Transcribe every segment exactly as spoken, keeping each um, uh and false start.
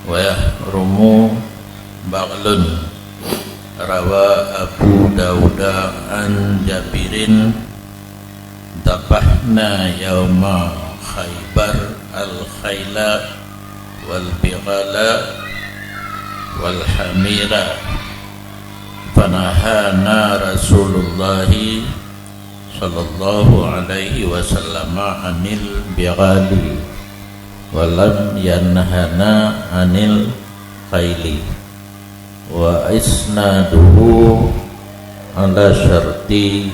Wa yahrumu baghlun. Rawa Abu Dauda an Jabirin, "Dhabahna yauma Khaybar al-khayla wal bighala wal hamira, fanahana Rasulullah sallallahu alaihi wasallam anil bighali, wa lam yanhana anil khayli." Wa isnaduhu ala syarti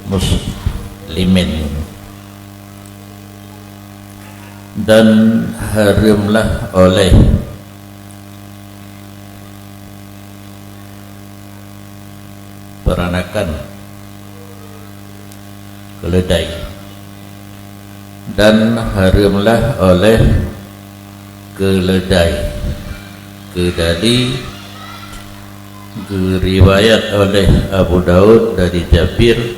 Muslimin. Dan hareuemlah oleh peranakan keuleudai, dan hareuemlah oleh keuleudai. Keudali, geuriwayat oleh Abu Daud dari Jabir,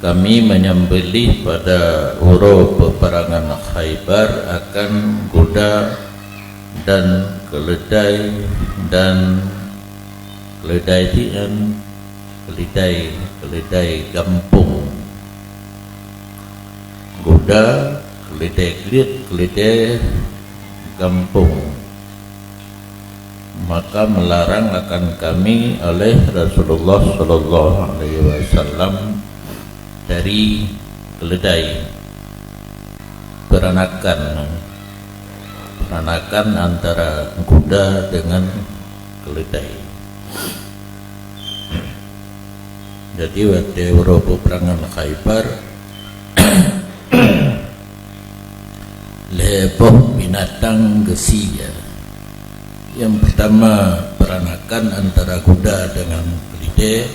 "Kami menyembelih pada uroe peperangan Khaybar akan guda dan keuleudai, dan keuleudai tian, keuleudai, keuleudai gampông. Guda, keuleudai kleuet, keuleudai gampông. Maka melarang akan kami oleh Rasulullah sallallahu alaihi wasallam dari keuleudai, peranakan, peranakan antara guda dengan keuleudai." Jadi, watée uroe peperangan Khaybar, lhée boh binatang geusie. Nyang peurtama, peranakan antara guda dengan keuleudai,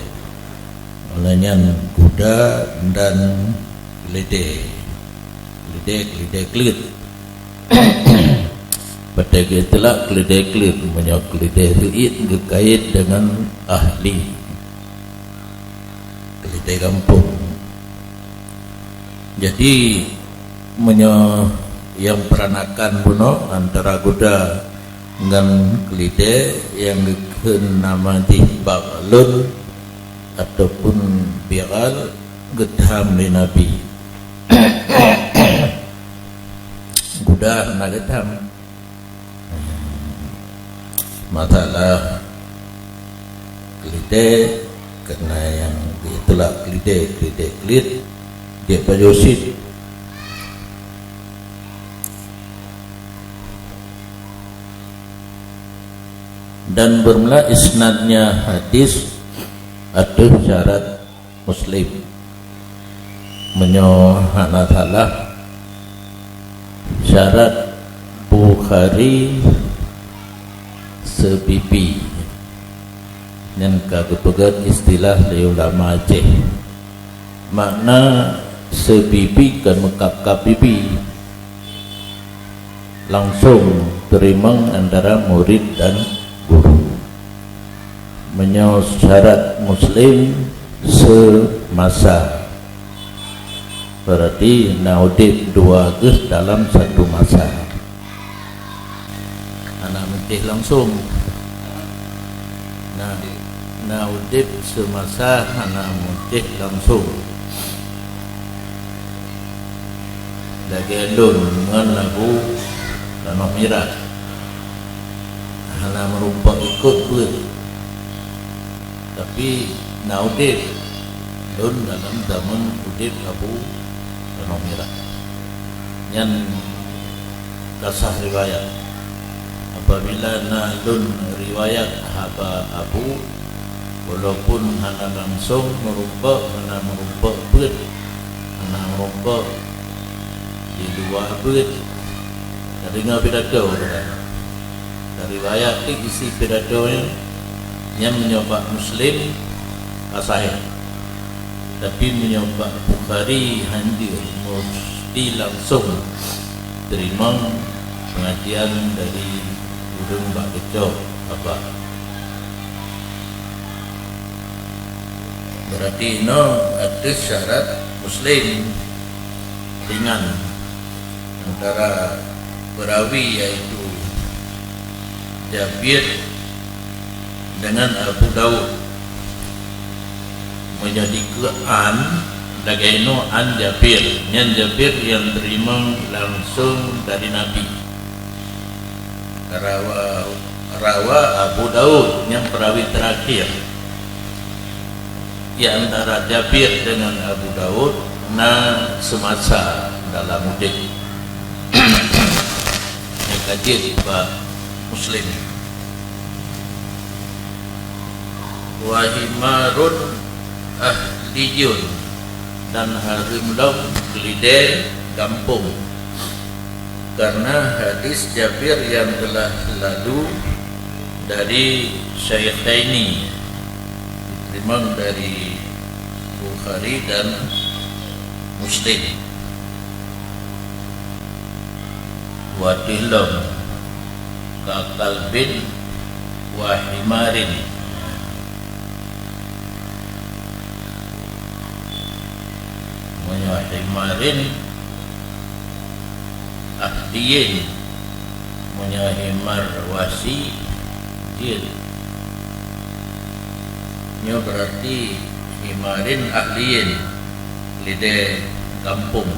meunan nyan guda dan keuleudai. Keuleudai, keuleudai kleuet. Watée geutulak keuleudai kleuet, meunyoe keuleudai seuit geukait deungon ahli keuleudai gampông. Jadi, meunyoe nyang peranakan bunoe antara guda ngon keuleudai nyang geukheun nama jih baghlun ataupun bighal, geutham lé Nabi. Guda hana geutham. Masalah keuleudai, karena nyang geutulak keuleudai, keuleudai kleuet, jeuet pajoh cit. Dan beureulah isnadnya hadis ateueh syarat Muslim. Meunyoe hana salah, syarat Bukhari seubibi. Nyan ka geupeugét istilah lé ulama Aceh. Makna seubibi kon meukab-kab bibi. Langsong teurimong antara murid dan guru. Meunyoe syarat Muslim seumasa, berarti na udeb dua geuh dalam satu masa. Hana meunteh langsong. Na, na udeb seumasa hana meunteh langsong. Lagée lôn ngon Abu Tanoh Mirah, hana meurumpok ikot beuet, tapi na udeb lôn dalam zaman udeb Abu Tanoh Mirah. Nyan ka sah riwayat. Apabila na lôn riwayat haba Abu, walaupun hana langsong meurumpok, hana meurumpok beuet, hana meurumpok di luwa beuet, tadeungoe pidato teuka. Tariwayat isi pidato nyan, nyan meunyoe bak Muslim ka sahih. Tapi meunyoe bak Bukhari hanjeuet, musti langsong teurimong pengajian dari ureuëng bak keucok haba. Berarti inoe ateueh syarat Muslim ringan antara Perawi yaitu Jabir dengan Abu Daud. Meunyoe dikeue an, lagée nyoe an Jabir, nyan Jabir nyang teurimong langsong dari Nabi. Rawa, rawa Abu Daud nyang perawi terakhir. Di antara Jabir dengan Abu Daud na seumasa dalam udeb. Nyang ka jeuet bak Muslim. Wa himarun ahliyun, dan hareuem lom keulidée gampông. Karena hadis Jabir yang telah lalu dari Syaikhaini, diterima dari Bukhari dan Muslim. Wa tihlom ka kalbin wa himarin. Meunyoe himarin ahliyin, meunyoe himar wasi jeuet. Nyoe berarti himarin ahliyin, lidée gampông,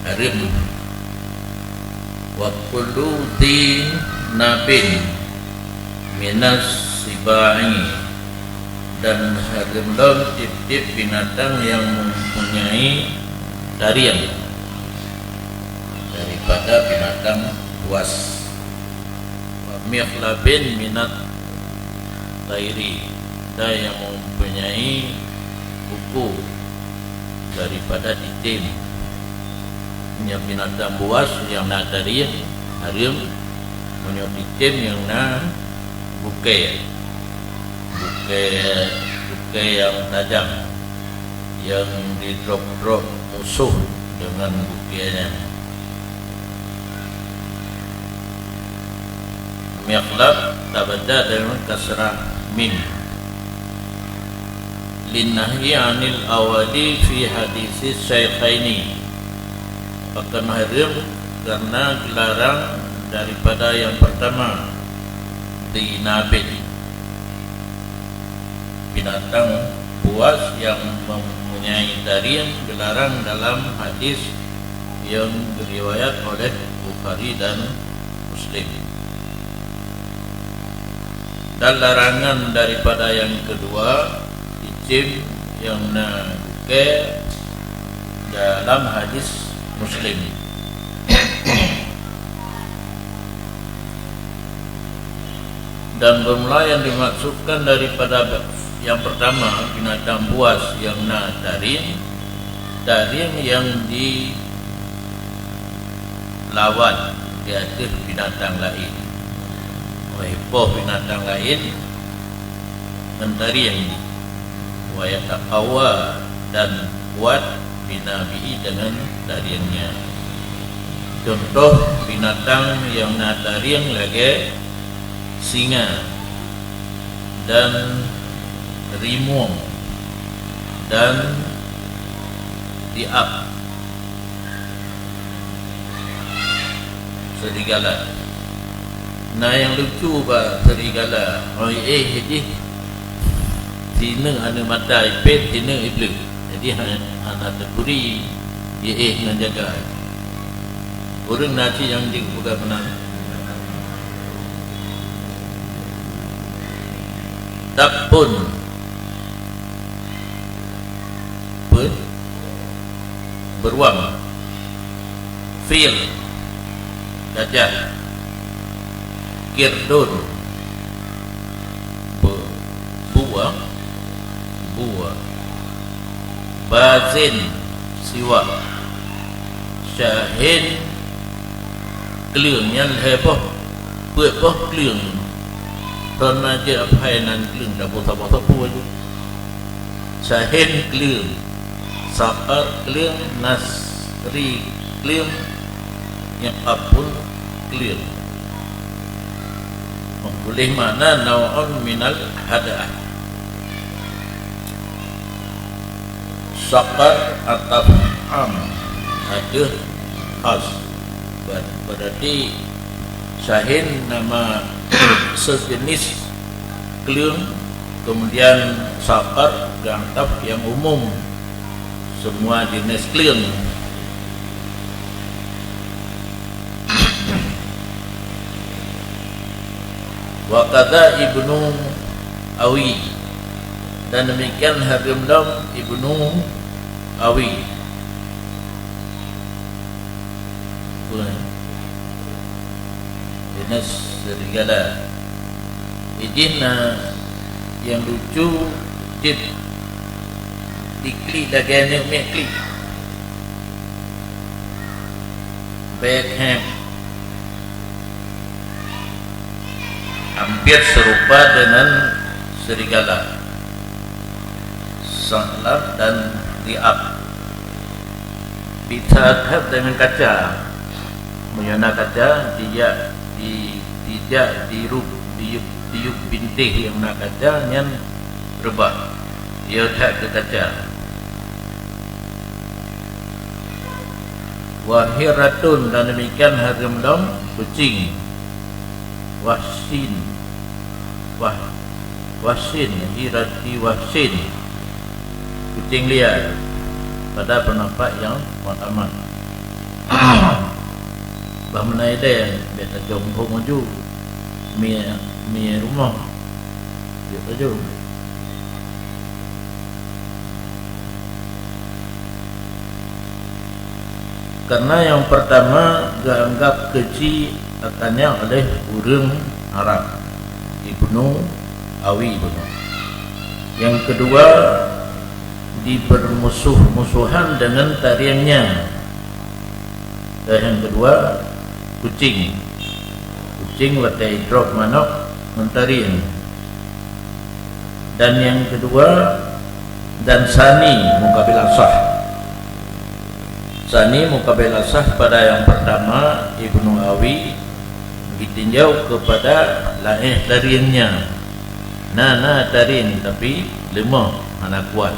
hareuem. Wa kullu dzi nabin minas sibai, dan hareuem lom tieb-tieb binatang nyang mempunyai tarieng daripada binatang buas. Wa mikhlabin minat thairi, dan nyang mempunyai kuku daripada titem. Nyang binatang buas nyang na tarieng hareuem, meunyoe titem nyang na bukée, bukée, bukée nyang tajam, nyang jidrop-drop musoh deungon bukée nyan. Mikhlab tabaca deungon kasrah mim. Linnahyi anil awali fi hadisi syaikhaini. Pakon hareuem karena geularang daripada yang pertama, dzi nabin. Binatang buas yang mempunyai tarieng geularang dalam hadis yang diriwayat oleh Bukhari dan Muslim. Dan larangan daripada yang kedua, titem yang na bukée dalam hadis Muslim. Dan bermula yang dimaksudkan daripada yang pertama, binatang buas yang na tarieng, tarieng yang dilawan di ateueh binatang laén. Wahai poh binatang laén, ngon tarieng jih. Wa yataqawwa, dan kuat, binabihi, deungon tariengnya. Contoh binatang nyang na tarieng lagée singa dan rimueng dan diab. Serigala. Na nyang lucu bak serigala, oh, eh, jih sineuk aneuk mata ipét, sineuk ibleuk. Jadi, ha-, hana teuturi, jiéh ngon jaga. Ureueng na cit nyang jipeugah meunan. Dabbun. Be-, beruang. Fil, gajah. Qirdun, be-, bua, bua. Bazin, siwak. Syahin, kleueng, nyan lhée boh, peuet boh kleueng. Droeneuh jeuet aphai nan kleueng, saboh-saboh sapeue jih. Syahin kleueng, saqar kleueng, nasri kleueng, iqab pun kleueng. Meupuléh makna nau'un minal hada'ah. Saqar ataf am, ateueh khas. Berarti syahin nama sejenis kleueng, kemudian saqar, gantap yang umum, semua jenis kleueng. Wa kadza Ibnu Awi, dan demikian hareuem lom Ibnu Awi. Pun jenis serigala. Idin, eh, yang lucu, cit diklik lagèe aneuk miet klik. Beckham. Hampir serupa dengan serigala. Saqlab dan dhi'ab. Beda that dengan kaca. Meunyoe na kaca, tidak di, tidak dirub, diup, diup bintéh nyang na kaca nyan reubah. Ia that keu kaca. Wa hirratun, dan demikian hareuem lom kucing. Wahsyin. Wah, wahsyin, hirrati wahsyin. Kucing liar. Pada pendapat yang pertama. Bah meunan ilèe, bèk tajok phôn maju. Mie, mie rumoh. Bèk tajok. Karena yang pertama, geuanggap keuji akannya oleh ureueng Arab, Ibnu Awi bunoe. Yang kedua, dipermusuh-musuhan dengan tariengnya. Dan yang kedua, kucing. Kucing watèe idrop manok ngon tarieng. Dan yang kedua, dan sani mukabil asah. Sani mukabil asah pada yang pertama, Ibnu Awi, ditinjau kepada laéh tariengnya. Na, na tarieng, tapi leumoh, hana kuat.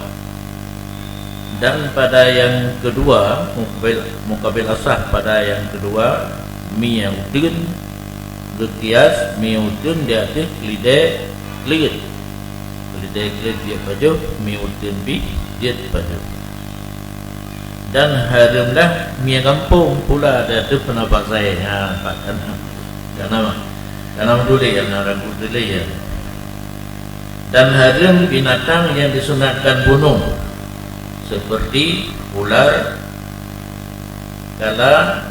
Dan pada yang kedua, mukabil, mukabil asah pada yang kedua, mie uteuen, geukias mie uteuen di ateueh keulidèe kleuet. Keulidèe kleuet jeuet pajoh, mie uteuen pih jeuet pajoh. Dan hareuem lah mie gampông pula di ateueh peunabak sai. Ha, pat kana. Kana mah. Kana meutuléh, kana ragu tuléh, ya. Dan hareuem binatang yang disunatkan bunuh, seperti ular, kala,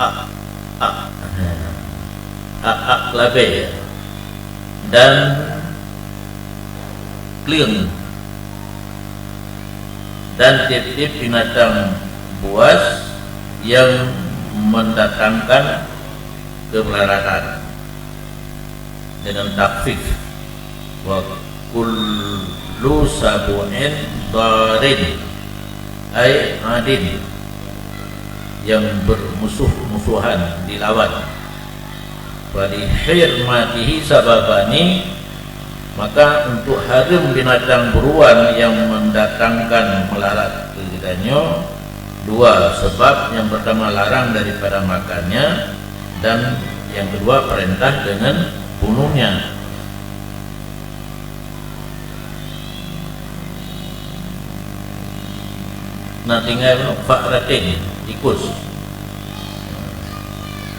ak, ak, ak, ak labèe, dan kleueng, dan tiep-tiep binatang buas yang mendatangkan kemelaratan, dengan takhfif. Wa kullu sabu'in darin, ai adin, yang bermusuh-musuhan, dilawan. Falihirmatihi sababani, maka untuk hareuem binatang buruan yang mendatangkan melarat keu geutanyoe, dua sebab. Yang pertama, larang daripada makannya, dan yang kedua, perintah dengan bunuhnya. Na tinggai fa'ratin, tikus.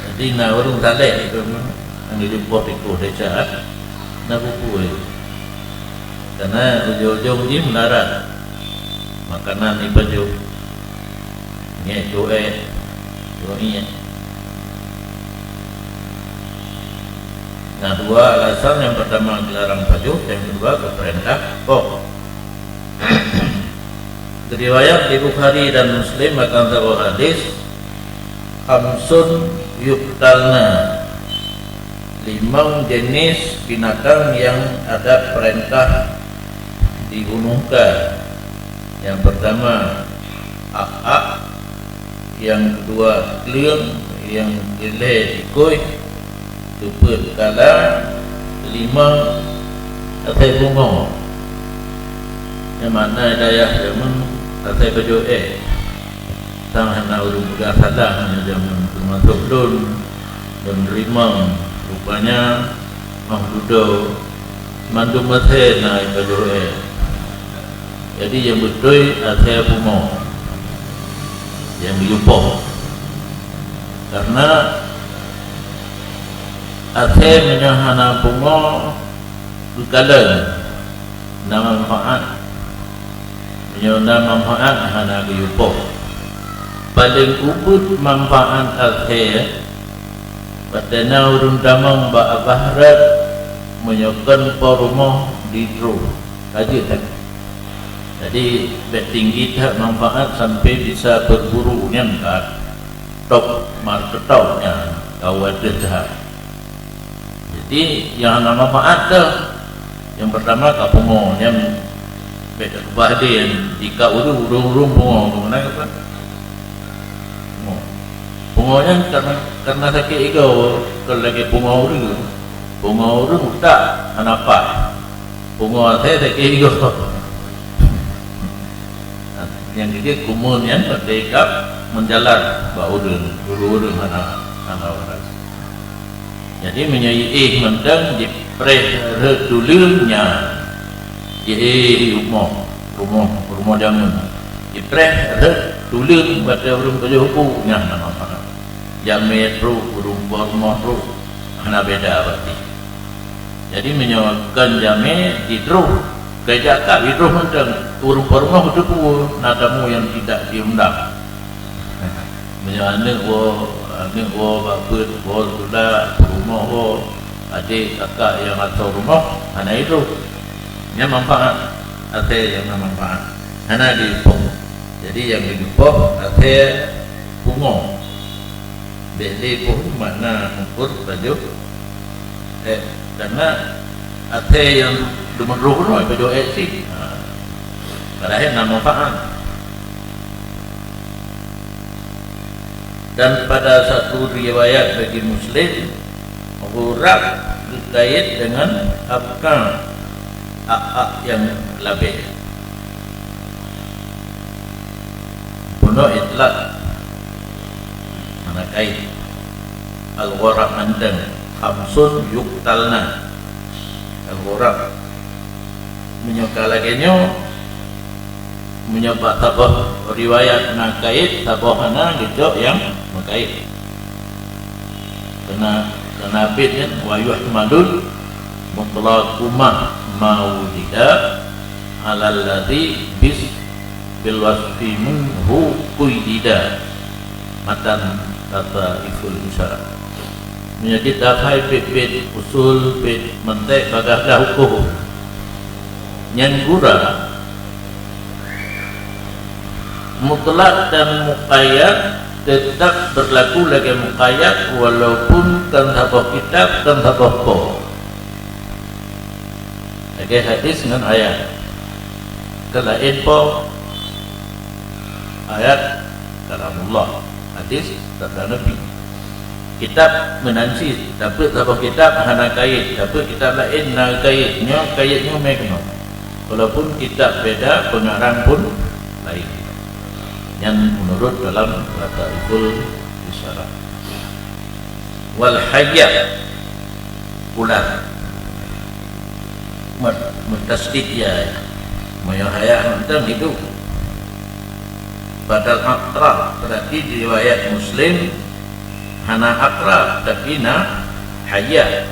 Jadi na ureueng saleh itu, nyang dijumpok tikus desya, na buku itu. Karena ujong-ujong jih melarat. Makanan dipajoh. Ngieng cuek, cuek ngieng. Nah, dua alasan, yang pertama dilarang pajoh, yang kedua keu peurintah pok. Riwayat di Bukhari dan Muslim akan saboh hadis, khamsun yuqtalna, limong jenis binatang yang ada perintah dibunuhkan. Yang pertama, ak-ak, yang kedua, kleueng, yang keulhèe, tikôi, keupeuet, kala, lima, asai bungong. Nyang makna dayah jameun asai pajoh èk. Sang hana ureuëng peugah salah meunyoe jameun, teumasok lôn, lôn rimong. Rupanya, óh dudoe, mandum asèe na ipajoh ék. Jadi, nyang beutôi asèe pungo nyang geuyue poh. Karena asèe meunyoe hana pungo, geukalon, na manfaat. Meunyoe na manfaat, hana geuyue poh. Paleng ubit manfaat asèe, watèe na ureuëng tamong bak bahrat, meunyoe kon po rumoh, ditroh. Ka jeuet that. Jadi, bèk tinggi that manfaat sampai bisa berburu nyan that. Top marketok nyan, ka watèe that. Jadi, nyang hana manfaat teuh. Nyang pertama ka pungo, nyan bèk takeubah lé, jika ureuëng, ureuëng, ureuëng pungo, keu meunan ka? Pungo. Pungo nyan karena, karena sakét igoe, kon lagèe pungo ureuëng. Pungo ureuëng utak hana paih. Pungo asèe sakét igoe. Nyang keu jeuet kumun nyan watèe ikab meujalan bak ureuëng, ureuëng-ureuëng hana, hana waras. Jadi, meunyoe jiéh mantong, jipreh rhot tuleueng nyan, jiéh rumoh, rumoh, rumoh jameun. Jipreh rhot tuleueng watèe ureuëng pajoh bu, nyan na manfaat. Jamé trok, ureuëng po rumoh trok, hana beda berarti. Jadi, meunyoe kon jamé, ditroh, ka jak kab jitroh mantong, ureuëng po rumoh geuteupeue, na tamu nyang tidak diundang. Meunyoe aneuk woe, aneuk woe bak peuet, woe sikula, peurumoh woe, adék, kakak nyang asoe rumoh, hana jitroh. Nyan manfaat, asèe nyang na manfaat. Hana jipoh. Jadi, nyang jipoh asèe pungo. Bèk lé poh makna ukur pajoh ék. Karena asèe nyang deungon roh-roh pajoh ék cit. Ha. Padahai na manfaat. Dan pada satu riwayat bagi Muslim, ghurab geukait dengan abkar, ak-ak nyang labeh. Bunoe itlak, mana kait. Al-ghurab mantong, khamsun yuqtalna. Al-ghurab. Meunyoe ka lagèe nyoe, meunyoe bak saboh riwayat na kait, saboh hana, geucok nyang meukait. Keureuna, keureuna bait nyan, "Wa yuhmalul mutlaqu ma, ma wujida, alal ladzi bis, bil wasfi minhu quyyida." Matan Lataiful Isyarah. Meunyoe jitafai bait-bait usul, bait mantek, bagaih dah huköm. Nyan gura, mutlak dan muqayyad tetap berlaku lagèe muqayyad, walaupun kon saboh kitab, kon saboh po. Lagèe hadis ngon ayat. Kon laén po, ayat kalamullah, hadis sabda Nabi. Kitab meunan cit, tapi saboh kitab hana kait, tapi kitab laén na kait, nyoe kait nyoe mè keunoe. Walaupun kitab beda, pengarang pun laén. Nyan menurut dalam Lataiful Isyarah. Wal hayyah, ular. Mut-, mutasydid ya. Meunyoe hayyah mantong hidup. Badal aqrab, berarti di riwayat Muslim hana aqrab, tapi na hayyah.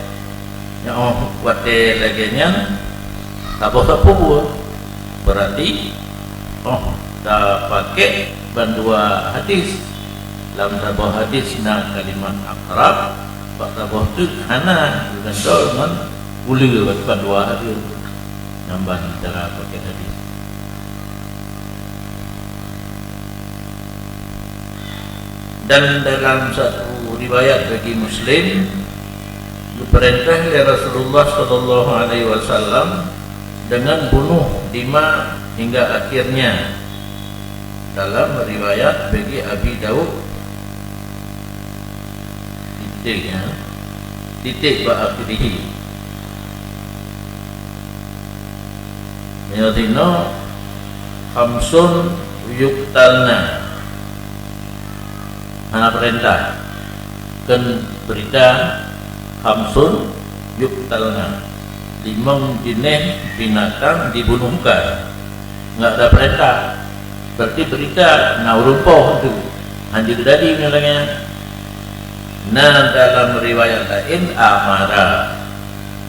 Nyoe watèe lagèe nyan, saboh sapeue. Berarti, oh, tapakék bandua hadis. Lam saboh hadis na kalimat aqrab, bak saboh teuk hana, geugantoe ngon uleue bandua hadis. Nyan ban cara pakék hadis. Dan dalam satu riwayat bagi Muslim, geupeurintah lé Rasulullah sallallahu alaihi wasallam deungon bunoh dima hingga akhirnya. Dalam riwayat bagi Abi Daud, titik, ya, titik bak akhirihi. Meunyoe sinoe, khamsun yuqtalna. Hana peurintah. Kheun beurita, khamsun yuqtalna. Limong jeunèh binatang dibunuh, bukan. Enggak ada peurintah. Berarti beurita na ureueng poh tu. Hanjeuet teujadi ngon lagèe nyan. Na dalam riwayat laén, amara,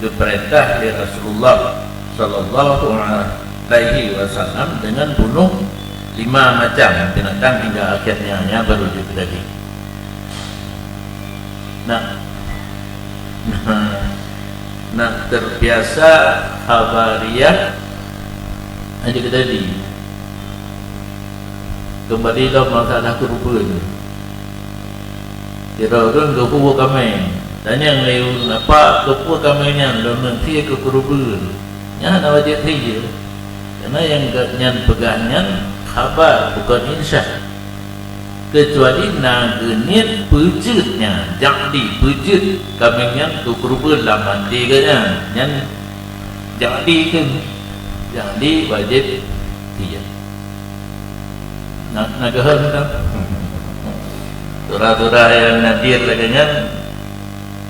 geupeurintah lé Rasulullah sallallahu alaihi wasallam deungon bunoh lima macam binatang hingga akhirnya, nyan baru jeuet teujadi. Nah, nah, nah, terbiasa khabariyah hanya tadi. Kembali lom masalah keureubeuen. Sidroe ureueng geupeue kaméng. Tanyong lé ureueng, "Apa keupeue kaméng nyan?" "Lôn neusie keu keureubeuen." Nyan hana wajéb sie. Karena nyang geuh nyan peugah nyan khabar, bukon insya. Kecuali na geuniet peujeuet nyan, jak di peujeuet kaméng nyan keu keureubeuen lam até geuh nyan. Nyan jak di kheun. Jadi wajéb sie. Na, na geuhon kan? Surah-surah nyang nadir lagèe nyan,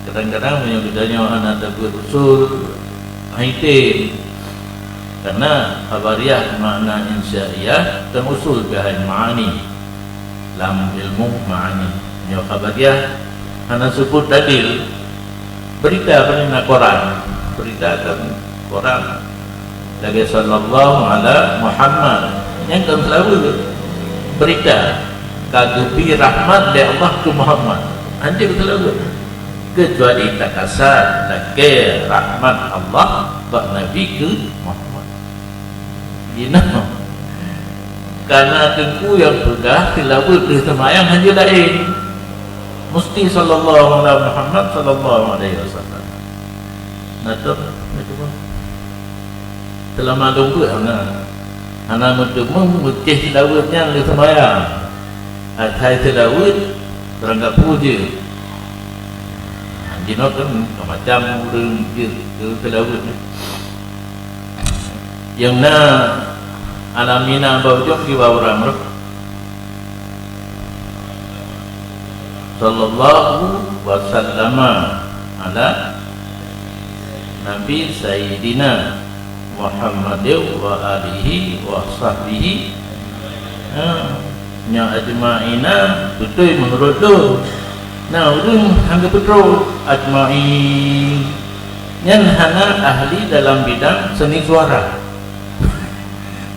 kadang-kadang meunyoe geutanyoe hana tabeuet usul, hana item. Karena khabariyah makna insya'iyah kan usul bihai ma'ani. Lam ilmu ma'ani. Nyoe khabariyah hana seubut dalil. Beurita paléng na koran. Beurita kan koran. Lagèe sallallahu ala Muhammad. Nyan kan seulaweuet. Beurita ka geubri rahmat lé Allah keu Muhammad. Hanjeuet seulaweuet. Kecuali takasar lagèe rahmat Allah bak Nabi keu Muhammad. Jinoe. Karena teungku nyang peugah seulaweuet lheueh seumayang hanjeuet laén. Musti sallallahu ala Muhammad sallallahu alaihi wasallam. Nah, tu, nah, tu. Seulama dong beuet hana. Hana meuteumé meucéh seulaweuet nyan lheueh seumayang. Asai seulaweuet, seurangga peue jeuet. Jinoe kan macam ureueng jeuet keu seulaweuet. Nyang na alamina bak ujong kiban ureueng roh. Sallallahu wasallama ala Nabi Sayyidina Muhammadin wa alihi wa sahbihi. Ha, nyoe ajma'ina beutôi meunurot lôn. Na ureueng hana geupeutrok ajma'in. Nyan hana ahli dalam bidang seni suara.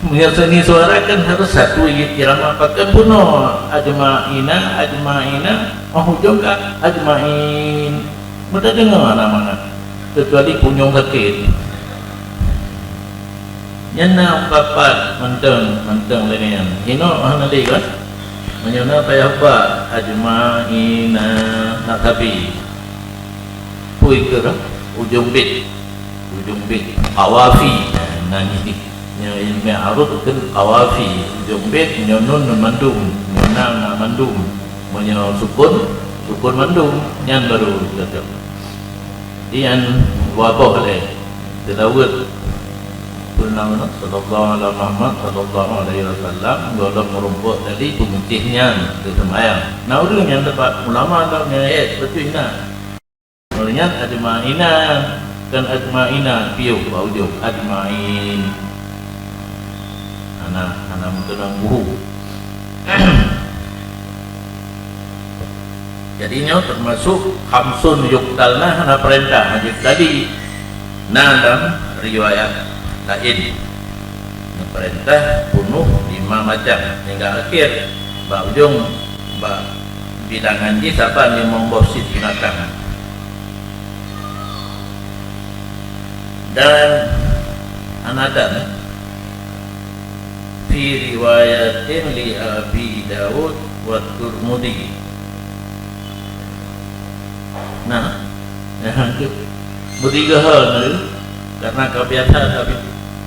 Meunyoe seni suara kan harus satu i-, irama, pakon bunoe ajma'ina, ajma'ina, oh ujong ka ajma'in. Meudeungoe hana mangat, kecuali punyueng sakét. Nyan na papat mantong, mantong lagèe nyan. Hinoe hana lé kan? Meunyoe na payah ba ajma'ina, na sabe. Pui keu ujong bét. Ujong bét. Qawafi. Nah, nyan. Nyoe ilmu arud keu qawafi. Ujong bét, nyoe nun mandum. Nyoe na, na mandum. Meunyoe sukun, sukun mandum. Nyan baru cocok. Nyan dua boh lé. Seulaweuet. Peue nan, sallallahu ala Muhammad, sallallahu alaihi wasallam, gohlom meurumpok tadi peumeucéh nyan keu seumayang. Na ureueng nyang teumpat ulama tau nyan, eh, beutôi na. Nyan ajma'ina, kan ajma'ina piôh bak ujong, ajma'in. Hana, hana meukeunong buhu. Jadi nyoe teumasok khamsun yuqtalna hana peurintah, hanjeuet tadi. Na lam riwayat laén. Geupeurintah bunoh lima macam, hingga akhé bak ujong, bak bilangan jih saban limong boh cit binatang. Dan hana dan, fi riwayatin li Abi Daud wa Turmudi. Nah, meudigoe hana, karena ka biasa tapi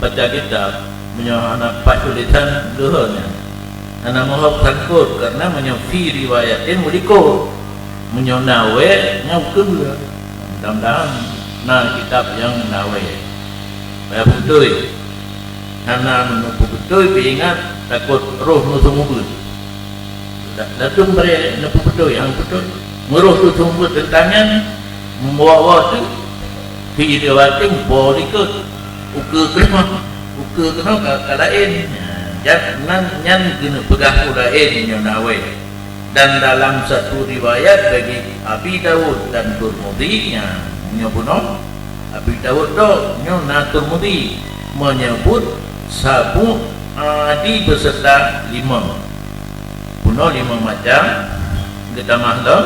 baca kitab, meunyoe hana pat tulésan, geuhon nyan. Hana meuhok sangkot, karena meunyoe fi riwayatin meulikot. Meunyoe na wèe, nyan ukeue. Mudah-mudahan na kitab nyang na wèe. Payah beutôi. Hana meunyoe beutôi, peuingat, takot roh meuseumeubeuet. Langsung bri neupeubeutôi nyang beutôi. Meurôh teusumbeuet teuntang nyan, membawa-bawa teuk, di dewateueng po likot. Ukeue keunoe, ukeue keunoe ka, ka laén. Nyan, nyan, nyan keuneuk peugah peue laén nyoe na awai. Dan dalam satu riwayat bagi Abi Daud dan Turmudi, nyan nyoe bunoe Abi Daud dok, nyoe na Turmudi menyebut sabu' adi beserta limong. Bunoe limong macam, geutamah lom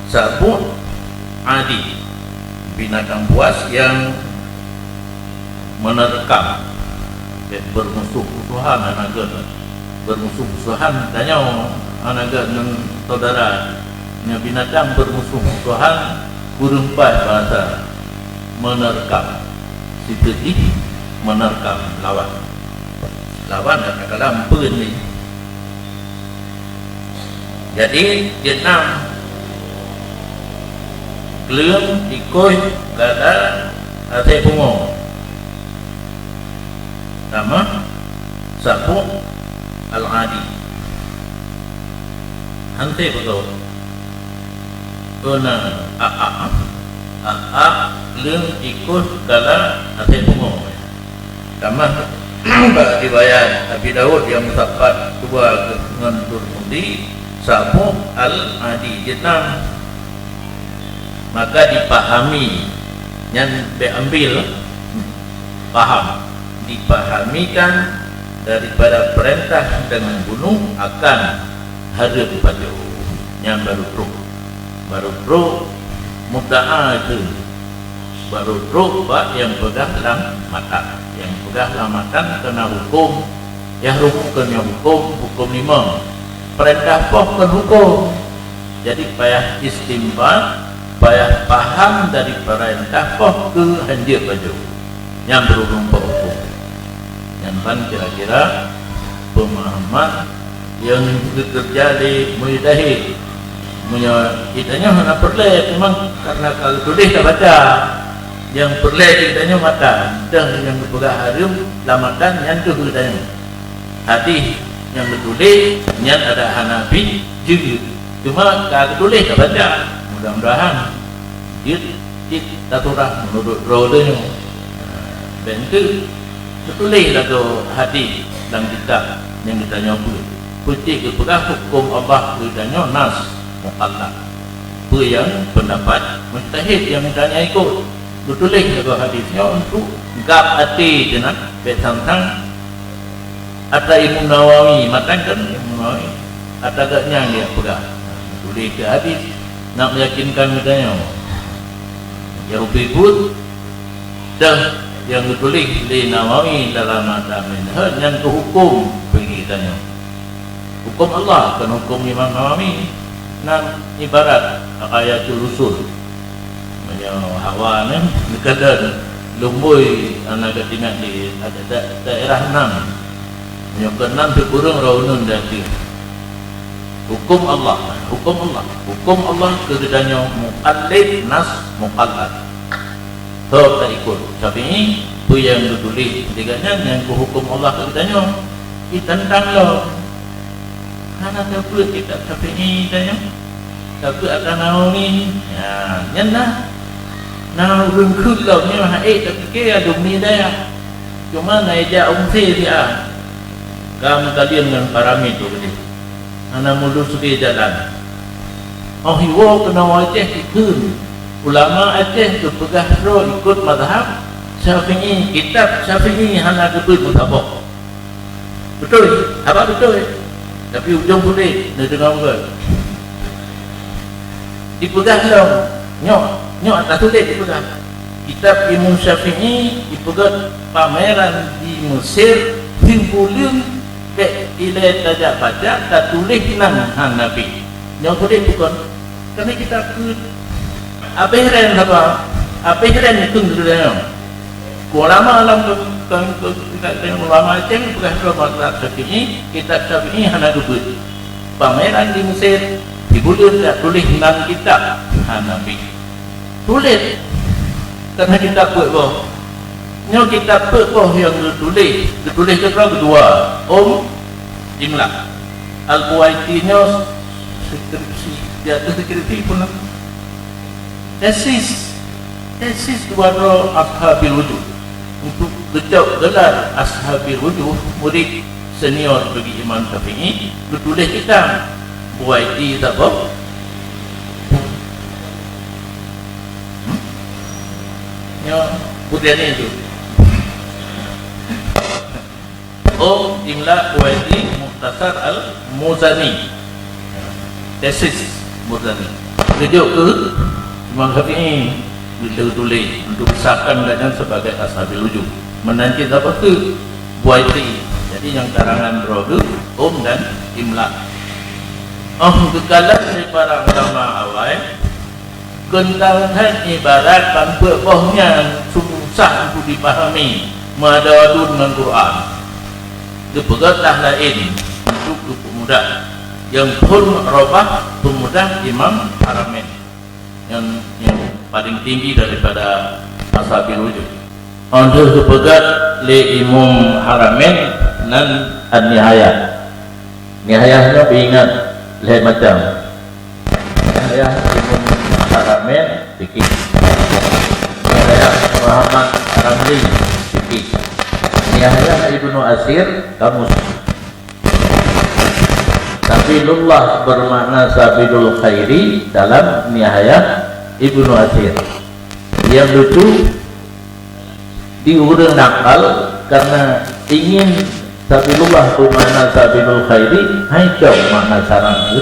sabu' adi, binatang buas yang menerkam, bermusuh-musuhan hana gét. Bermusuh-musuhan tanyoe hana gét ngon saudara. Nyoe binatang bermusuh-musuhan, kureueng paih bahasa menerkam. Sipeue jih menerkam lawan. Lawan kadang-kadang peue ni. Jadi, jeuet na kleueng, tikôh, gala, asèe pungo. Tamah sabu' al-adi. Hanté beutôi. Peuna a-a, a-a, kleueng, tikôh, gala, asèe pungo. Tamah bak riwayat Abi Daud nyang meusapat dua ngon Turmudi, sabu' al-adi, jeuet na. Maka dipahami, nyan bèk ambil, paham, dipahamikan daripada perintah dengan bunuh akan hareuem pajoh. Nyan baru trôk. Baru trôk mudda'a keu. Baru trôk bak nyang peugah lam matan. Nyang peugah lam matan keu na huköm, yahrumu keu nyoe huköm, huköm limong. Peurintah poh keu huköm. Jadi payah istinbat, payah paham dari peurintah poh keu hanjeuet pajoh. Nyan beururung poh huköm. Nyan ban kira-kira pemahaman nyang geukeureuja lé mujtahid. Meunyoe geutanyoe hana peureulèe, teuma karena ka geutuléh tabaca, nyang peureulèe geutanyoe matan, deuh nyang geupeugah hareuem lam matan nyan deuh geutanyoe. Hadih nyang geutuléh nyan ada hana pih jeuet, teuma ka geutuléh tabaca. Mudah-mudahan jeuet cit tasurah meunurot droe tanyoe. Bèk teuk geutuléh lagoe hadih lam kitab nyang geutanyoe beuet. Peucit geupeugah huköm Allah keu geutanyoe nas muqallad. Peue nyang peundapat mujtahid nyang geutanyoe ikot. Geutuléh lagoe hadih nyoe untuk gab até teunan, bèk sang-sang Ata Imam Nawawi, matan kan Imam Nawawi. Ata gobnyan nyang peugah. Tuléh keu hadih, nak meyakinkan geutanyoe. Nyang ubit buet, deuh nyang geutuléh lé Nawawi dalam matan Minhaj nyan keu huköm bagi geutanyoe. Huköm Allah, kon huköm Imam Nawawi. Nyan ibarat Ghayatul Usul. Meunyoe hawa nyan, geukalon lumbôi hana geutingat di da-, da-, daerah nam. Meunyoe keunan teukureueng roh uneun dati. Huköm Allah, huköm Allah, huköm Allah keu geutanyoe muqallid nas muqallad. Ho taikot. Syafi'i, peue nyang geutuléh di gobnyan nyang keu huköm Allah keu geutanyoe. Itantang lom. Hana tapeuet kitab Syafi'i tanyoe. Tapeuet Ata Nawawi. Ya, nyan na. Na ureueng kheun lom nyoe hana ék tapike ya dum ni daya. Cuma na ija umse siat. Ka meukalon ngon parami tu geude. Hana meulus lé jalan. Oh iwoe keunoe Aceh dikheun. Ulama Aceh geupeugah droe ikot mazhab Syafi'i, kitab Syafi'i hana geubeuet meusaboh. Beutôi, haba beutôi. Tapi ujong puléh neudeungoe beutôi. Dipeugah lom, nyoe, nyoe ata tuléh dipeugah. Kitab Imam Syafi'i dipeugah pameran di Mesir, sibuleuen bèk ilèe tajak baca, tatuléh nan hana bit. Nyoe tuléh bukon. Kami kita ke abéh ren haba, abéh ren keu geutanyoe. Ulama lam ke, ke, ke, ke, ulama Aceh peugah ke mazhab Syafi'i, kitab Syafi'i hana geubeuet. Pameran di Mesir, di buleuen dak tuléh nan kitab hana bit. Tuléh, karena kitab peuet boh. Nyoe kitab peuet boh nyang geutuléh, geutuléh keudroe keudua, Umm Imla. Al-Buwaiti nyoe Skripsi, di ateueh skripsi pun lah. Tesis, tesis dua droe Ashabil Wujuh. Untuk geucok gelar Ashabil Wujuh, murid senior bagi Imam Syafi'i, geutuléh kitab buwai di tabok. Hmm? Nyoe, putih ni tu. Om Imla Uwaidi Mukhtasar Al-Muzani. Tesis Muzani. Geujok keu Imam Syafi'i, geuteutuléh untuk sahkan gobnyan sebagai Ashabil Wujuh. Meunan cit saboh teuk Buwaiti. Jadi nyang karangan droe geuh Om dan Imla. Om geukalon lé para ulama awai, Keuntang that ibarat ban peuet boh nyan susah untuk dipahami, meuadoe aduen ngon Quran. Geupeugah lah laén untuk geupeumudah. Nyang phon robah peumudah Imam Haramain nyang, nyang paling tinggi daripada Ashabil Wujuh. Óh lheueh geupeugah lé Imam Haramain nan An-Nihayah. Nihayah nyoe beuingat lhée macam. Nihayah Imam Haramain, fikih. Nihayah Muhammad Ramli, fikih. Nihayah Ibnu Asir, kamus. Sabilullah bermakna sabilul khairi dalam Nihayah Ibnu Asir. Yang lucu, di ureuëng nakal karena ingin sabilullah bermakna sabilul khairi, hai cok makna syarat tu.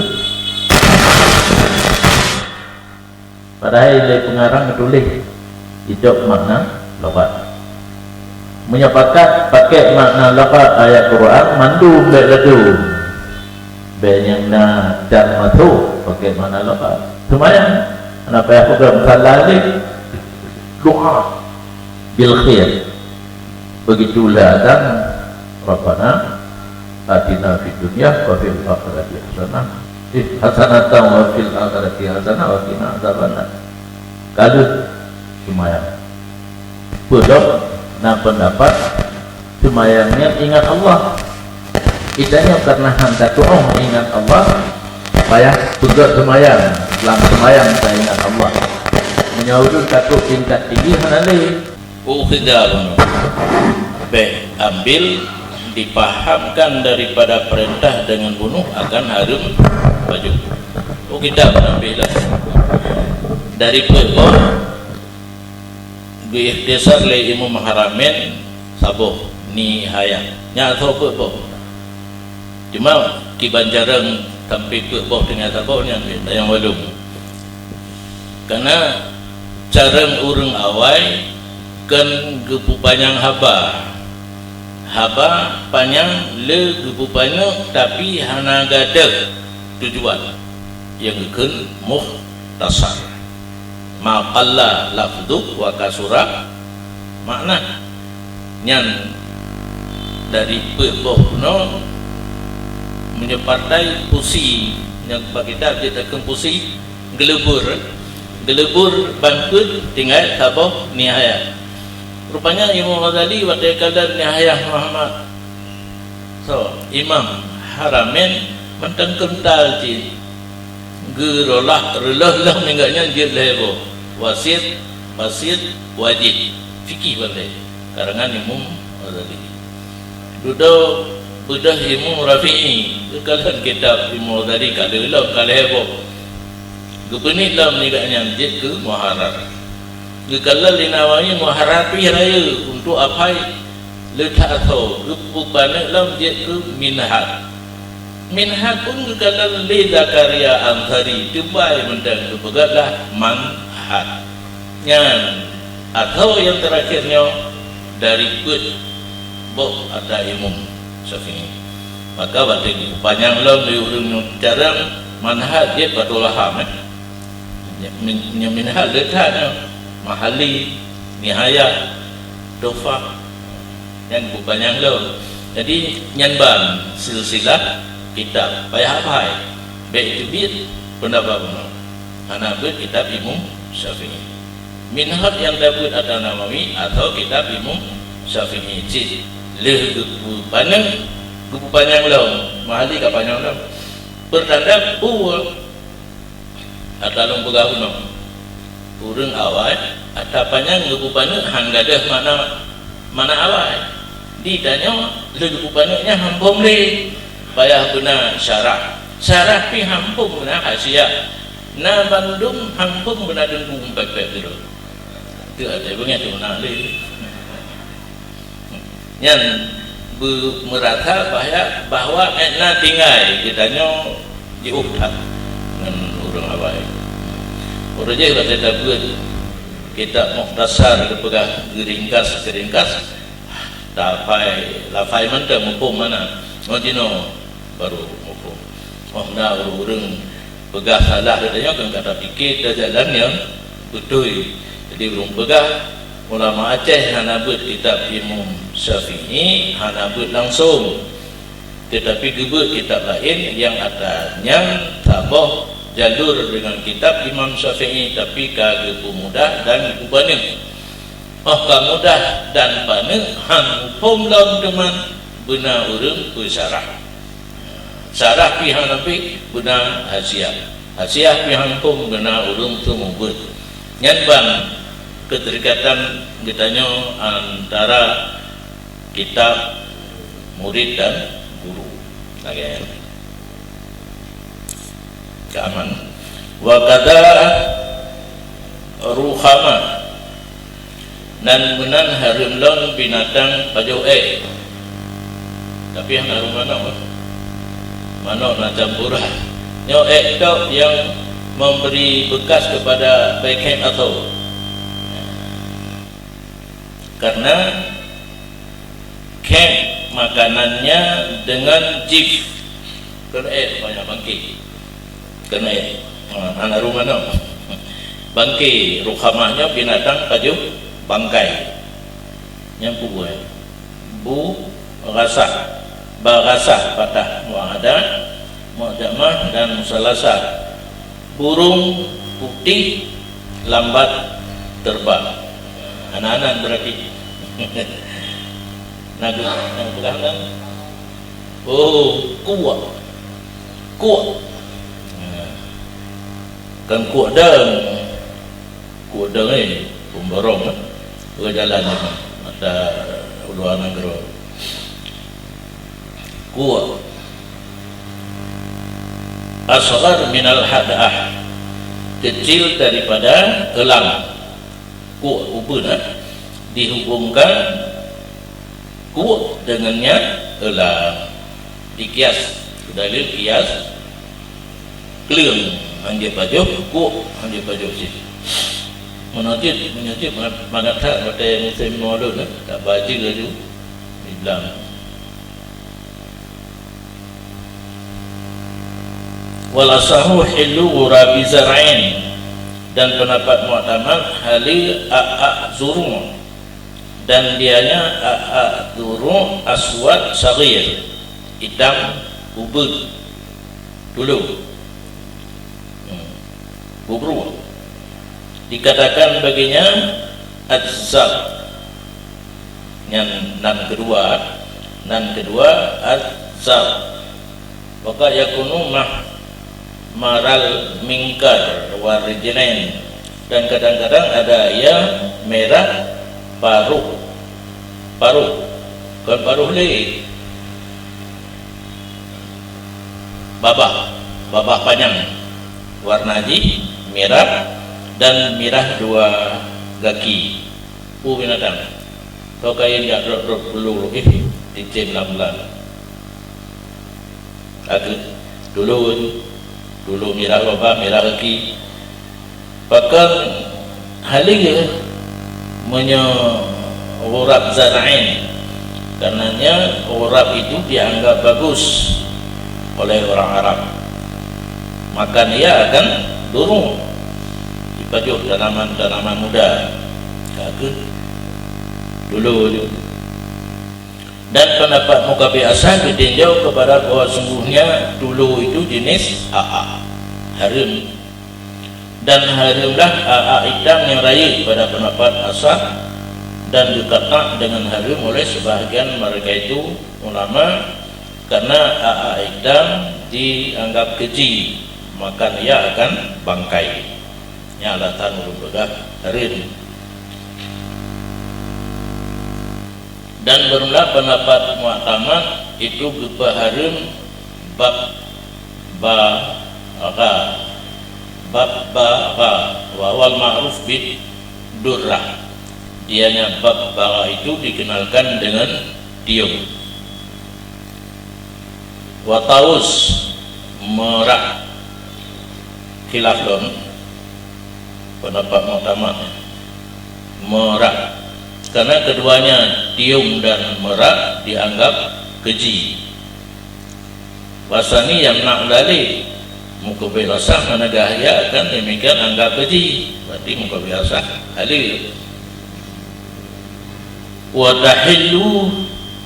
Padahai lé pengarang tuléh icok makna logat. Meunyoe pakat pakai makna logat ayat Quran, mandum bék ladum. Bék nyang na jar masuk pakai makna logat. Seumayang, hana payah peugah, misalnya ni, doa bil khair. Begitu lé azan, Rabbana atina fid dunya wa fil akhirati hasanah. Eh, hasanatan wa fil akhirati hasanah wa qina adzabannar. Ka lheueh seumayang. Peudong na pendapat seumayang nyan ingat Allah. Kita nyoe karena han tatu'oh ingat Allah, payah peugah seumayang. Lam seumayang ta ingat Allah. Meunyoe ureuëng ka trok tingkat tinggi hana lé. Ukhidha bunuh. Bék ambil dipahamkan daripada perintah dengan bunuh akan hareuem bacut. Oh, kita ambil lah. Dari peuet boh geuikhtisar lé Imam Haramain saboh Nihayah. Nyan soe peuet boh. Cuma kiban carông sampai peuet boh teungoh saboh nyan tayang walong. Karena carông ureuëng awai kan geupeupanyang haba. Haba panyang le geupeupanyang tapi hana gadôh tujuan. Nyang geukheun mukhtasar. Ma qalla lafdhu wa kasura makna. Nyan dari peuet boh bunoe meunyoe partai pusi nyang bak kitab jeuet takheun pusi, geuleubur, geuleubur ban peuet tinggai saboh Nihayah. Rupanya Imam Ghazali watée kalon Nihayah Muhammad So, Imam Haramain mantong keuntal cit. Geurolah reuloh-loh nibak nyan jeuet lhée boh. Wasit, Basit, Wajid. Fikih bandée. Karangan Imam Ghazali. Dudoe beudôh Imam Rafi'i. Geukalon kitab Imam Ghazali ka lheueh ka lhée boh. Geupeunik lom nibak nyan jeuet keu Muharrar. Geukalon lé Nawawi Muharrar pih rayeuk untuk aphai le that asoe, geupeupaneuk lom jeuet keu Minhaj. Minhaj pun geukalon lé Zakaria Ansari, teubai mantong geupeugah lah Manhaj. Nyan, asoe nyang teurakhir nyoe dari peuet boh ata Imam Syafi'i. Maka watée geupanyang lom lé ureuëng nyoe carông Manhaj jeuet Fathul Wahhab, eh. Nyoe min-, nyoe Minhaj le that nyoe, Mahalli, Nihayah, Tuhfah, nyan geupanyang lom. Jadi nyan ban silsilah kitab, payah aphai. Bék teubiet pendapat bunoe. Hana beuet kitab Imam Syafi'i. Minhaj nyang tabeuet ata Nawawi atau kitab Imam Syafi'i cit lheueh geupeupaneuk, geupanyang lom. Mahalli ka panyang lom. Pertanda peue Ata lôn peugah bunoe, ureuëng awai ata panyang geupeupaneuk han gadôh makna, makna awai. Di tanyoe lheueh geupeupaneuk nyan han phom lé, payah beuna syarah. Syarah pih han phom beuna hasiah. Na bandum han phom beuna deungon pek-pek keudroe. Teuh até beungéh teuh na lé. Nyan beu-, meurasa bahya-, bahwa ék na tinggai geutanyoe jiôh that ngon ureuëng awai. Uroe jéh watée tabeuet kitab Mukhtasar geupeugah geuringkas-geuringkas, lafai, lafai mantong muphom mana. Ngon jinoe baru muphom. Oh na ureuëng-ureuëng peugah salah geutanyoe kan kata pike teujalan nyang beutôi. Jadi ureuëng peugah ulama Aceh hana beuet kitab Imam Syafi'i, hana beuet langsung. Tetapi geubeuet kitab laén nyang ata nyan saboh jalur deungon kitab Imam Syafi'i, tapi ka geupeumudah dan geupaneuk. Oh ka mudah dan paneuk han muphom lom teuma beuna ureuëng peusyarah. Syarah pih han pih beuna hasiah. Hasiah pih han phom beuna ureuëng teuh mubuet. Nyan ban keuterikatan geutanyoe antara kitab murid dan guru. Lagée nyan. Keamanan. Wa kada rukhama. Nan meunan hareuem lom binatang pajoh ék. Tapi hana hareuem manok, eh. Manok na campuran. Nyoe ék tok nyang memberi bekas kepada baikém atau. Karena kém makanannya dengan jif. Keuneuk ék banyak bangke. Keuneuk ék. Ha, hana hareuem manok. Bangke, rukhamah nyoe binatang pajoh bangkai. Nyang peubuet. Bu rasah. Ba rasah patah muahadah, mu'jamah dan musalasah. Burung putih lambat terbang. Anak-anak berarti. Nagu, nagu pegang kan? Oh, kuak. Kuak. Nah. Kan kuak dang. Kuak dang, eh, pemborong, eh. Dua jalan, eh, mata luar negeri. Kuak. Asghar minal had'ah. Kecil daripada elang. Kuak ubeuen, eh, dihubungkan kuak dengan nyan elang. Dikias, dalil kias, kleueng hanjeuet pajoh, kuak hanjeuet pajoh cit. Meunoe cit, meunyoe cit mangat that watée musém nyoe lôn, eh, tak baju laju diblang. Wal asahu hillu ghurabi zar'in, dan pendapat mu'tamad haleue ak-ak zuru', dan dianya ak-ak zuru' aswad saghir, itam ubeut, tulung. Hmm. Bubruek. Dikatakan baginya azab. Nyan nan keudua, nan keudua azab. Wa qad yakunu mah-, maral mingkar wa rijlain. Dan kadang-kadang ada ia merah paruh. Paruh. Kon paruh lé. Babah, babah panyang, warna jih mirah dan mirah dua gaki. Peue binatang? Tho kayém jak rot-rot bulu, eh, cicém lam bulan. Ka keuh tulôn, tulôn mirah babah, mirah gaki. Pakon haleue meunyoe ghurab zar'in? Karenanya ghurab itu dianggap bagus oleh orang Arab. Makan ia akan duru, dipajoh tanaman-tanaman muda. Ka keuh tulôn. Dan pendapat mukabil asah geutinjau kepada bahwa sungguhnya tulô itu jenis aa, hareuem. Dan hareuemlah aa itam nyang rayeuk pada pendapat asah, dan geukatak dengan hareuem oleh sebahagian mereka itu ulama, karena aa itam dianggap keji, Makan ia akan bangkai. Nyan alasan ulôn peugah hareuem. Dan beureulah peundapat mu'tamad itu geupeuhareuem bab bagha, bab bagha, wa huwal ma'ruf bid durrah. Dianya bab bagha itu dikenalkan dengan tiong. Wa taus, merak. Khilaf lom, peundapat mu'tamad, merak. Karena keduanya, tiong dan merak, dianggap keji. Wasani yamna' dzalik, meukeubeuet basah meunegah ia kan demikian anggap keji, berarti meukeubeuet basah halal. Wa tahillu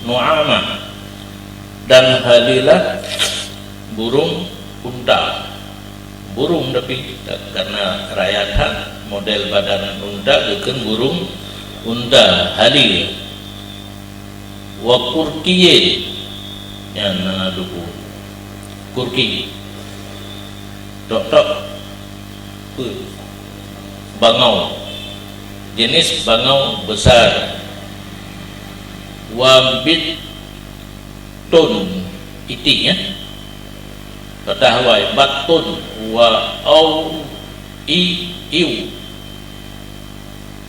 nu'amah, dan halillah burung unta. Burung tapi karena raya that model badan unta geukheun burung unta halal. Wa kurkiyin, nyan na duku. Kurki. Tok-tok. Peue? Bangau. Jenis bangau besar. Wa bit tun, itik, ya. Patah awai, batun, wa au i iu.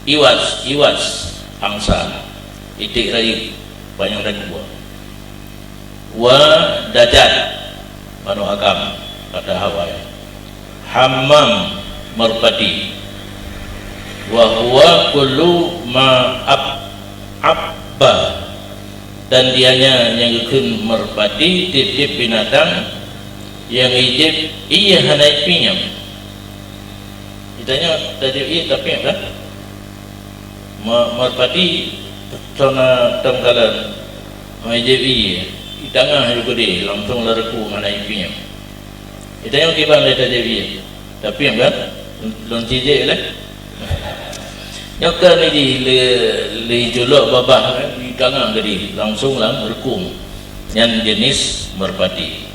Iwas, iwas, angsa. Itik rayeuk, panyang dan dua. Wa dajat, manok agam, patah awai. Hammam, merpati. Wa huwa kullu ma ab-, abba. Dan dianya nyang geukheun merpati tiep-tiep binatang nyang ijép ié hana ipinyam. Ditanya tajép ié tapi kan? Me-, merpati tona tong kalon. Ijép ié. Di tangah ju keudeh, langsung leureukong hana ipinyam. Itanyong kiban lé tajép ié. Tapi kan? Lôn cijép lé. Nyoe kan lé, lé, lé julok babah kan, di tangah geude, langsung lam reukong. Nyan jenis merpati.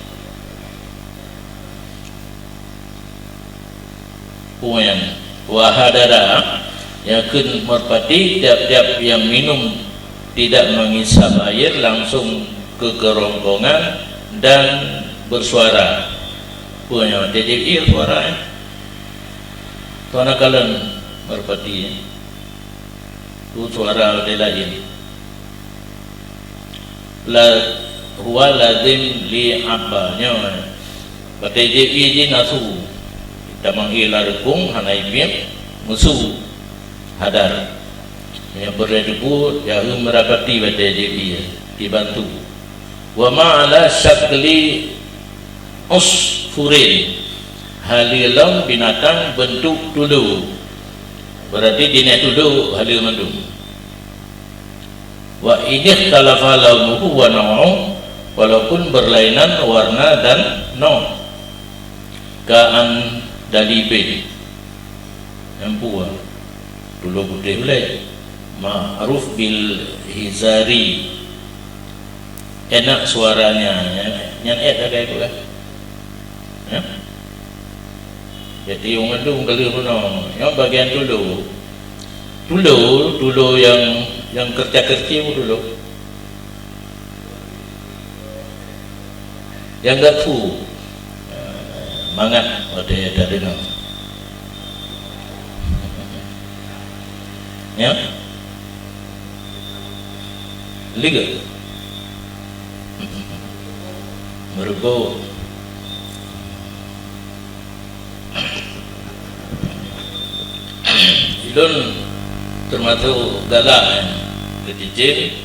Peue nyan? Wa hadara, nyang kheun merpati, tiap-tiap yang minum tidak menghisap air langsung ke kerongkongan dan bersuara. Peue nyan? Jadi, iya suara, eh. Tuan kalon merpati, eh. Tu suara dia lain. La, huwa lazim li abba. Nyoe. Pakai je, iya je nasu. Kita manggil larukung, hana ibiet, musu. Hadar. Yang berdua itu, ya, merapati pada je dia. Dibantu. Wa ma ala syakli usfurin, haleue lom binatang bentuk tulo. Berarti jinéh tulo haleue mandum. Wa in ikhtalafa launuhu wa nau'uhu, walaupun berlainan warna dan nau'. Ka andalibin. Nyang peue? Tulo putéh ulée. Ma'ruf bil hizari. Enak suaranya, nyan, nyan ék sagai peue? Hah? Jadi, ureueng mandum ka lheueh bunoe. Nyoe bagian tulo. Tulo, tulo nyang, nyang keureuca-keureuci tulo. Nyang gatu. Mangat watée tadeungoe. Ya? Liga. Meureugoe. Ulôn teumasok galak nyan keu cicém.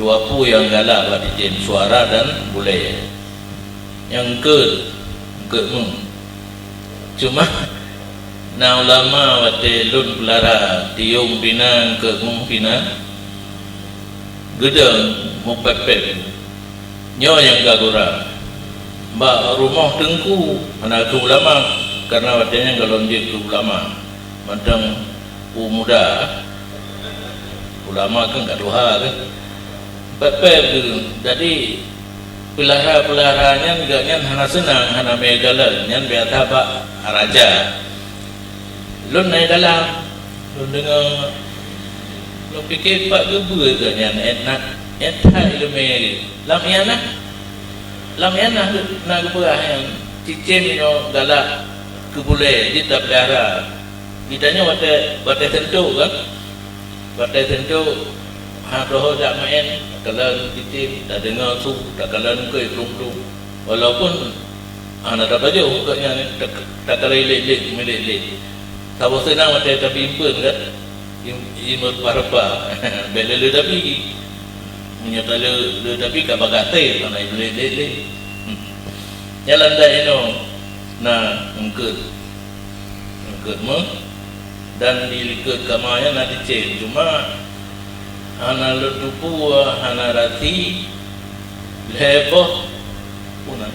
Dua peue nyang galak bak cicém, suara dan bulée. Nyang eungkôt, eungkôt meuh. Cuma na ulama watée lôn peulara tiong pih na, eungkôt meuh pih na, geudong meupép-pép. Nyoe nyang ka gura. Bak rumoh teungku hana keu ulama, karna watée nyan gohlom jeuet keu ulama. Mantong u muda, ulama kan ka tuha kan. Pép-pép geuh. Jadi, Peulara-peulara nyan geuh nyan hana seunang, hana mé galak, nyan biasa bak raja. Lôn na dalam, lôn deungoe, lôn pike pat geubeuet geuh nyan, eh, na, eh, that ileumé. Lam ianah, lam ianah na geupeugah nyan, cicém nyoe galak keu bulée jeuet tapeulara. Geutanyoe watée, watée seuntok kan? Watée seuntok, ha, troh jak meu'én, takalon cicém, tadeungoe su, takalon keu iklung-klung. Walaupun hana tapajoh keu nyan, tak-, takalon lét-lét, meulet-let. Saboh seunang watée tabi impeuen kan? Im-, imeureupa-reupa. Bék le-le tabi. Meunyoe tale-le tabi ka bagaséh, hana meulet-let lé. Hmm. Nyan lam dayah inoe na eungkot. Eungkot meuh. Dan di likot kama nyan na cicém, cuma hana lôn tupeue, hana rasi, lhée boh peue nan.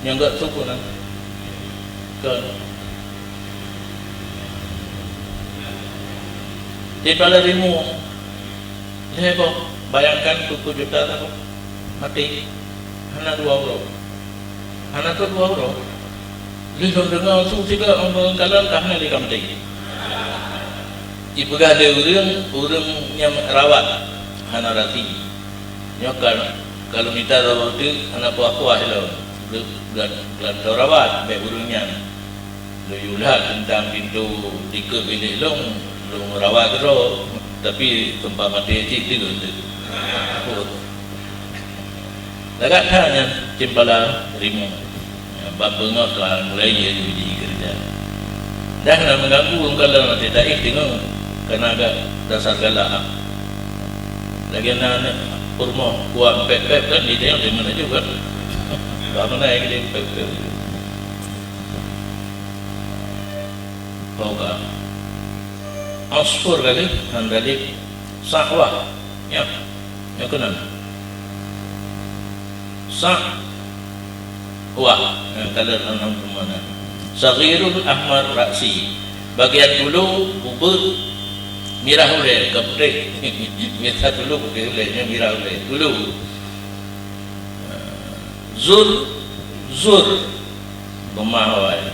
Nyang gak su peue nan. Kon. Di pala rimueng. Lhée boh, bayangkan tuku juta saboh. Maté. Hana dua uroe. Hana teuh dua uroe. Lheueh lôn deungoe su sigoe ureueng kalon ka hana lé ka maté. Jipeugah lé ureueng, ureueng nyang rawat hana rasi. Nyoe ka, ka lôn mita saboh teuk hana puah-puah lom. Geu-, geu-, geulantoe rawat bèk ureueng nyan. Lôn yue that teuntang pintoe dikeue bilék lôn, lôn rawat keudroe, tapi teumpat maté cit deuh teuh. Lagak that nyan ceumpala rimueng. Ban beungoh ka mulai jih keureuja. Dah na meuganggu lôn kalon maté taéh teungoh kana agak dasar galak. Lagèe na aneuk peurumoh kuat pép-pép kan, di tengok di mana juga. Bak mana yang dia pép-pép. Fauqa. Usfur kali, han dalil. Sa'wah. Ya. Yang keenam. Sa'wah. Yang kalian enam mana? Saghirul ahmar ra'si. Bagian dulu ubeuet mirah ulèe, bukan putih. Mirah dulu putih ulèe, ini mirah ulèe. Dulu. Zur, zur. Beumah awai.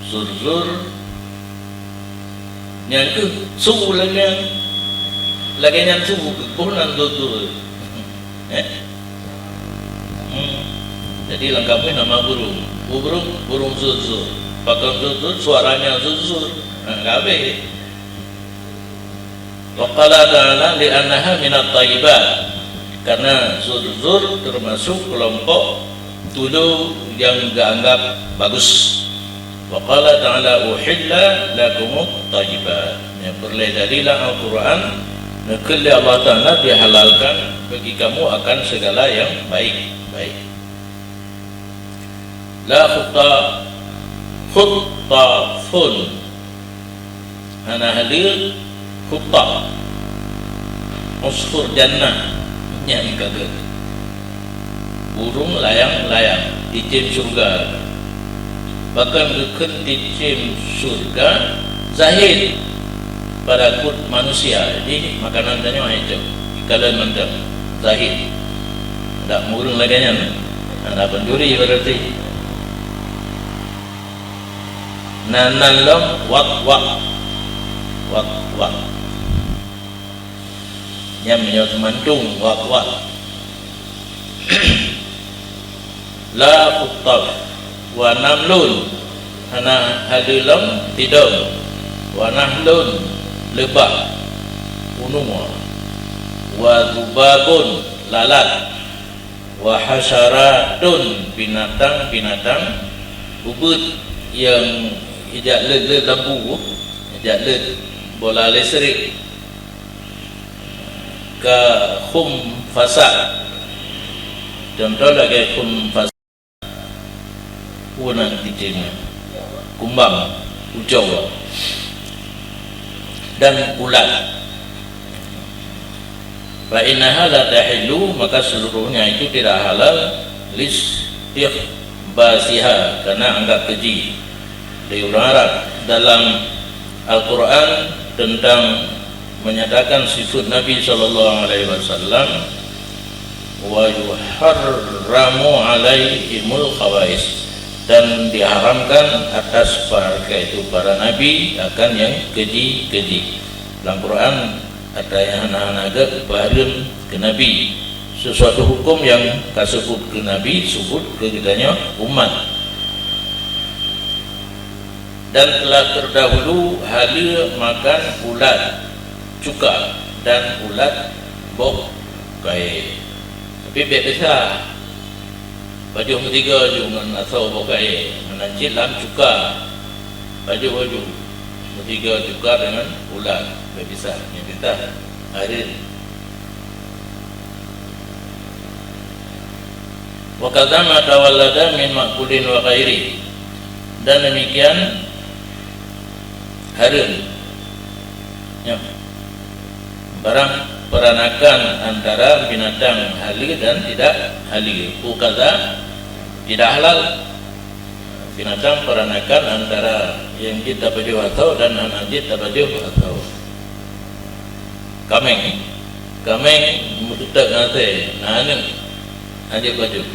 Zur, zur. Nyan keuh su lagèe nyan. Lagèe nyan su keuh, boh nan zur, zur. Eh? Hmm. Jadi lam kampung nama burung. Burung, burung zur, zur. Pakon zur, zur, suaranya zur, zur. Ha, ka habéh. Wa qala ta'ala, "Li'annaha minat thayyibat." Karena zur-zur termasuk kelompok tulu yang dianggap bagus. Wa qala ta'ala, "Uhilla lakumut thayyibat." Yang peureulèe dalil lam Al-Quran, neukheun lé Allah Ta'ala dihalalkan bagi kamu akan segala yang baik-baik. La khutta-, khuttafun. Hana haleue khuttaf. Usfur jannah. Nyan ka geuh. Burung layang-layang, cicém syurga. Bahkan geukheun cicém syurga zahid. Pada kut manusia. Jadi, makanan tanyoe hai cok. Ikalon mantong. Zahid. Dak murung lagèe nyan. Hana pencuri berarti. Nan, nan lom wak-wak. Wak-wak. Nyan meunyoe seumantung wak-wak. La khuttaf, wa namlun, hana haleue lom sidong, wa nahlun, leubah, unoe, wa dzubabun, lalat, wa hasyaratun, binatang-binatang ubeuet nyang ijak leuet-leuet lampu, ijak leuet bola listrik, ka khunfasa. Contoh lagèe khunfasa, ureueng cicém, kumbang, ucok, dan ulat. Fa innaha la tahillu, maka seluruhnya itu tidak halal, listikhbasiha, karena anggap keji. Di ureueng Arab, dalam Al-Quran tentang menyatakan sifat Nabi sallallahu alaihi wasallam, Wa yuharramu alaihimul khaba'is, dan diharamkan atas mereka itu para nabi akan yang keji-keji. Lam Quran ata nyang hana-hana gét geupeureumeun keu nabi. Sesuatu hukum nyang ka seubut keu nabi, seubut keu geutanyoe umat. Dan telah terdahulu haleue makan ulat cuka dan ulat boh kayée. Tapi bék bisa. Pajoh meusigoe ju ngon asoe boh kayée, meunan cit lam cuka. Pajoh-pajoh meusigoe cuka deungon ulat, bék bisa. Nyang teuntang hareuem. Wa kadza ma tawallada min ma'kulin wa ghairi. Dan demikian hareuem. Ya. Barang peranakan antara binatang haleue dan tidak haleue. Wa kadza tidak halal. Binatang peranakan antara nyang jeuet tapajoh asoe dan hana jeuet tapajoh asoe. Kaméng, kaméng meuteutek ngon asée, na aneuk, hana jeuet pajoh.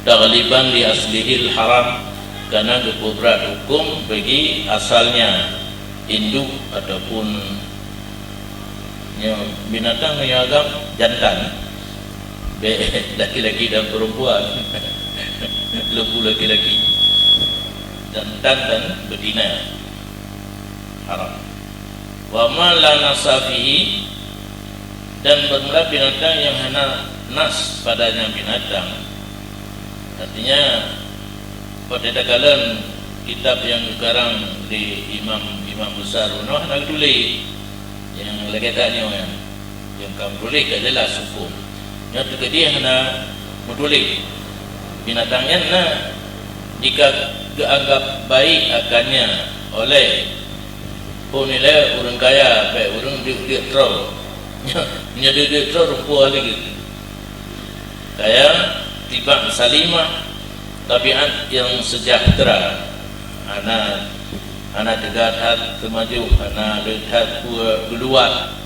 Taghliban li aslihil haram, karena geupeubrat huköm bagi asalnya induk ataupun nyoe binatang nyang agam jantan. Bék laki-laki dan perempuan. Lembu laki-laki. Jantan dan betina. Haram. Wa ma la nassa fihi, dan bermula binatang yang hana nas padanya binatang. Artinya, pada takalon kitab yang dikarang di imam-imam besar unoe hana tuléh. Nyang lagée tanyoe nyan, nyang ka meutuléh ka jelas huköm. Nyoe teukeudi hana meutuléh. Binatang nyan na, jika geuanggap baik akannya oleh, oh, nilai ureuëng kaya, baik ureuëng deuk-deuk troe. Nyoe deuk-deuk troe rumpok lagi. Kaya, tibak salimah, tabiat yang sejahtera. Hana, hana teuga that teumajoh, hana le that peue geuluwat.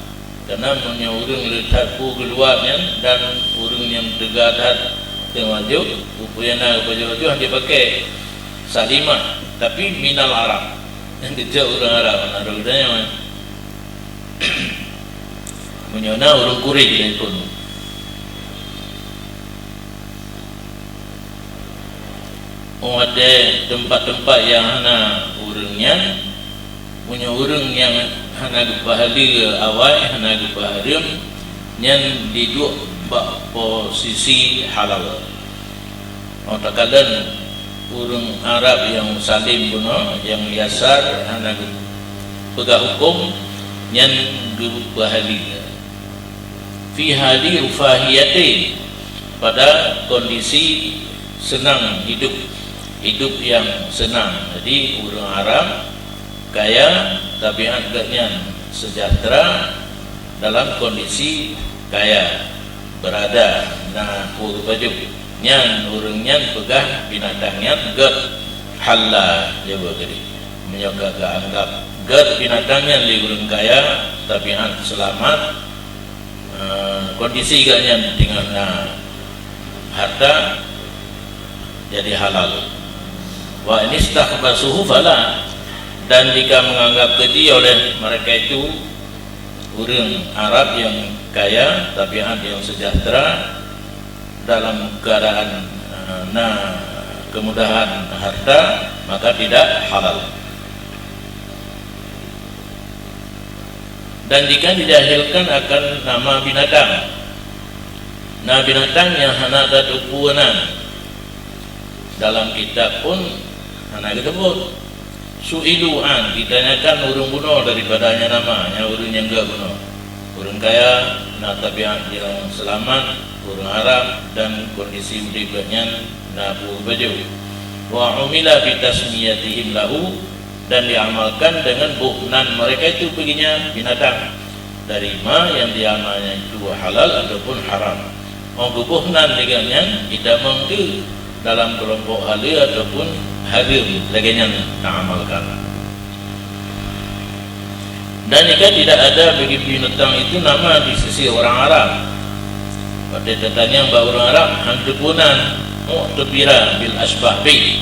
Karena meunyoe ureuëng le that peue geuluwat nyan dan ureuëng nyang teuga that teumajoh, peue-peue nyang na geupajoh-pajoh hana jipakai salimah, tapi minal Arab. Nyang teucok ureuëng Arab, na ureuëng geutanyoe. Meunyoe na ureuëng Quraisy laén pun. Watée teumpat-teumpat nyang hana ureuëng nyan, meunyoe ureuëng nyang hana geupeuhaleue awai, hana geupeuhareuem, nyan jiduek bak posisi halal. Óh takalon ureuëng Arab nyang salem bunoe, nyang yasar hana geupeugah huköm, nyan geupeuhaleue. Fi hali rufahiyatin, pada kondisi senang hidup, hidup yang senang. Jadi, ureuëng Arab kaya, tabiat geuhnyan sejahtera dalam kondisi kaya, berada, na peue geupajoh. Nyan ureuëng nyan peugah binatang nyan gét halla, jaweub tadi. Meunyoe ka geuanggap gét binatang nyan lé ureuëng kaya, tabiat seulamat, eh, kondisi geuhnyan teungoh na harta, jadi halal. Wa in istakhbasuhu fala, dan jika menganggap keji oleh mereka itu ureuëng Arab nyang kaya, tabiat nyang sejahtera, dalam keadaan, eh, na kemudahan harta, maka tidak halal. Dan jika dijahilkan akan nama binatang, na binatang nyang hana tateupeue nan, dalam kitab pun hana geuseubut. Su'ilu an, ditanyakan ureuëng bunoe daripada nyang nama, nyang ureuëng nyang gét bunoe. Ureuëng kaya, na tabiat nyang seulamat, ureuëng Arab, dan kondisi udeb geuhnyan na peue geupajoh. Wa umila bi tasmiyatihim lahu, dan diamalkan dengan boh nan mereka itu baginya binatang. Dari ma nyang diamalnya itu halal ataupun haram. Óh geuboh nan lagée nyan, jitamong teuh dalam keulompok haleue ataupun hareuem lagée nyan taamalkan. Dan jika tidak ada bagi binatang itu nama di sisi orang Arab, Watée tatanyong bak ureuëng Arab, hán teupeunan, mu'tabira bil asbah bih,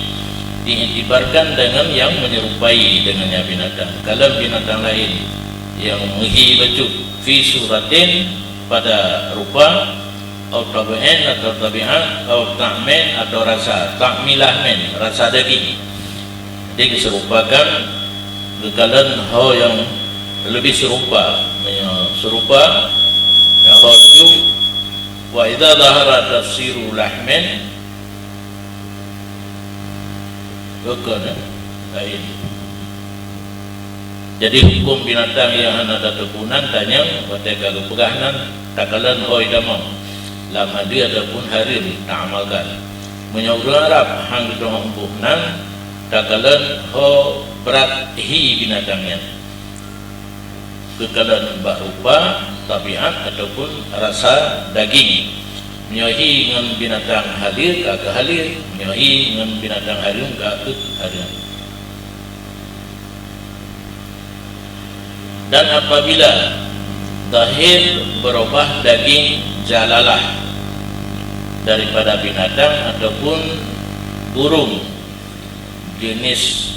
diiktibarkan dengan yang menyerupai dengannya binatang. Kalon binatang lain yang meuhi bacut, fi suratin, pada rupa, au tabi'in atau tabiat, au ta'min atau rasa, ta'milah min, rasa daging. Jadi, diserupakan geukalon ho yang lebih serupa. Meunyoe serupa, nyang ho laju, wa idza zahara tafsiru lahmin, bukan, eh? Lain. Jadi, huköm binatang nyang hana tateupeue nan tanyong watée ka geupeugah nan takalon ho itamong lam hadé ataupun hareuem taamalkan. Meunyoe ureuëng Arab hán geuteumeu'oh nan, takalon ho brat hi binatang nyan. Geukalon bak rupa, tabiat ataupun rasa daging. Meunyoe hi ngon binatang halé, ka keuh halé. Meunyoe hi ngon binatang hareuem, ka keuh hareuem. Dan apabila zahir berubah daging jalalah daripada binatang ataupun burung jenis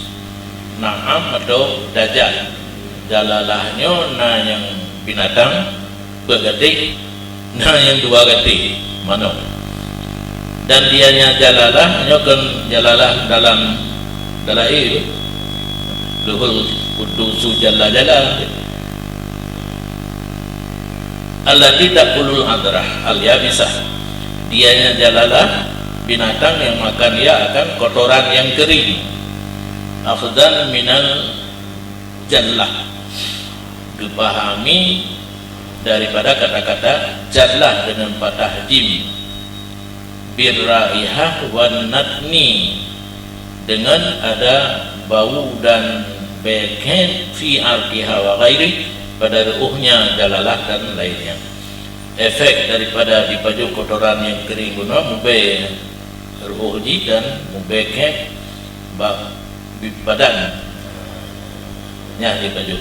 na'am atau dajal, jalalah nyoe na nyang binatang, peuet gatéh, na nyang dua gatéh, manok. Dan dianya jalalah nyoe kon jalalah dalam dalail, luhul kudusu jalla jalla. Allati takulul adrah al-yabisah. Dianya jalalah binatang yang makan ia akan kotoran yang kering. Akhdan minal jallah. Dipahami daripada kata-kata jallah dengan patah jim. Birraihah wan natni, dengan ada bau dan bèkét, fi arqiha wa ghairi, pada reu'uhnya jalalah dan lainnya. Efek daripada dipajoh kotoran nyang kering bunoe mubèe reu'uh jih dan mubèkét bak badan nyang dipajoh.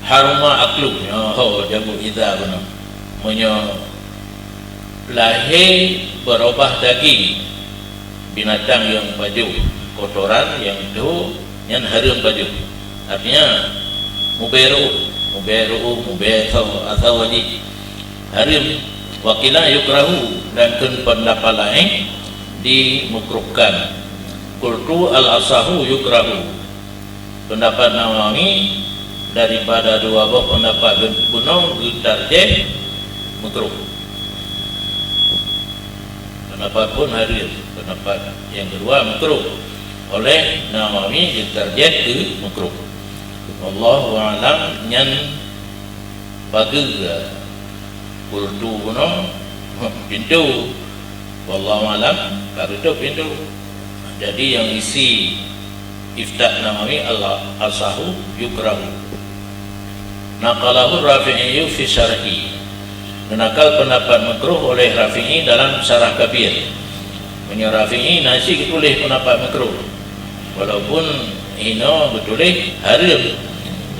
Haruma aklu, nyoe ho jabu idza bunoe. Meunyoe lahé beurubah daging binatang nyang pajoh kotoran nyang tho, nyan hareuem pajoh. Artinya, mubèe reu'uh, mubèe reu'uh, mubèe tho, atau wajib. Hareuem, wa qila yukrahu, dan kheun peundapat laén dimukruhkan. Qultu al-asahu yukrahu. Peundapat Nawawi daripada dua boh peundapat geubunoe geutarjéh mukruh. Peundapat phôn hareuem, peundapat nyang keudua mukruh. Oleh Nawawi geutarjéh keu mukruh. Wallahu a'lam, nyan pageue. Qultu bunoe, pintoe. Wallahu a'lam, ka tutup pintoe. Jadi, nyang isi iftah Nawawi, al-asahu yukrahu. Naqalahu Rafi'i fi syarhi. Geunakal peundapat mukruh oleh Rafi'i dalam Syarah Kabir. Meunyoe Rafi'i na cit geutuléh peundapat mukruh. Walaupun inoe geutuléh hareuem,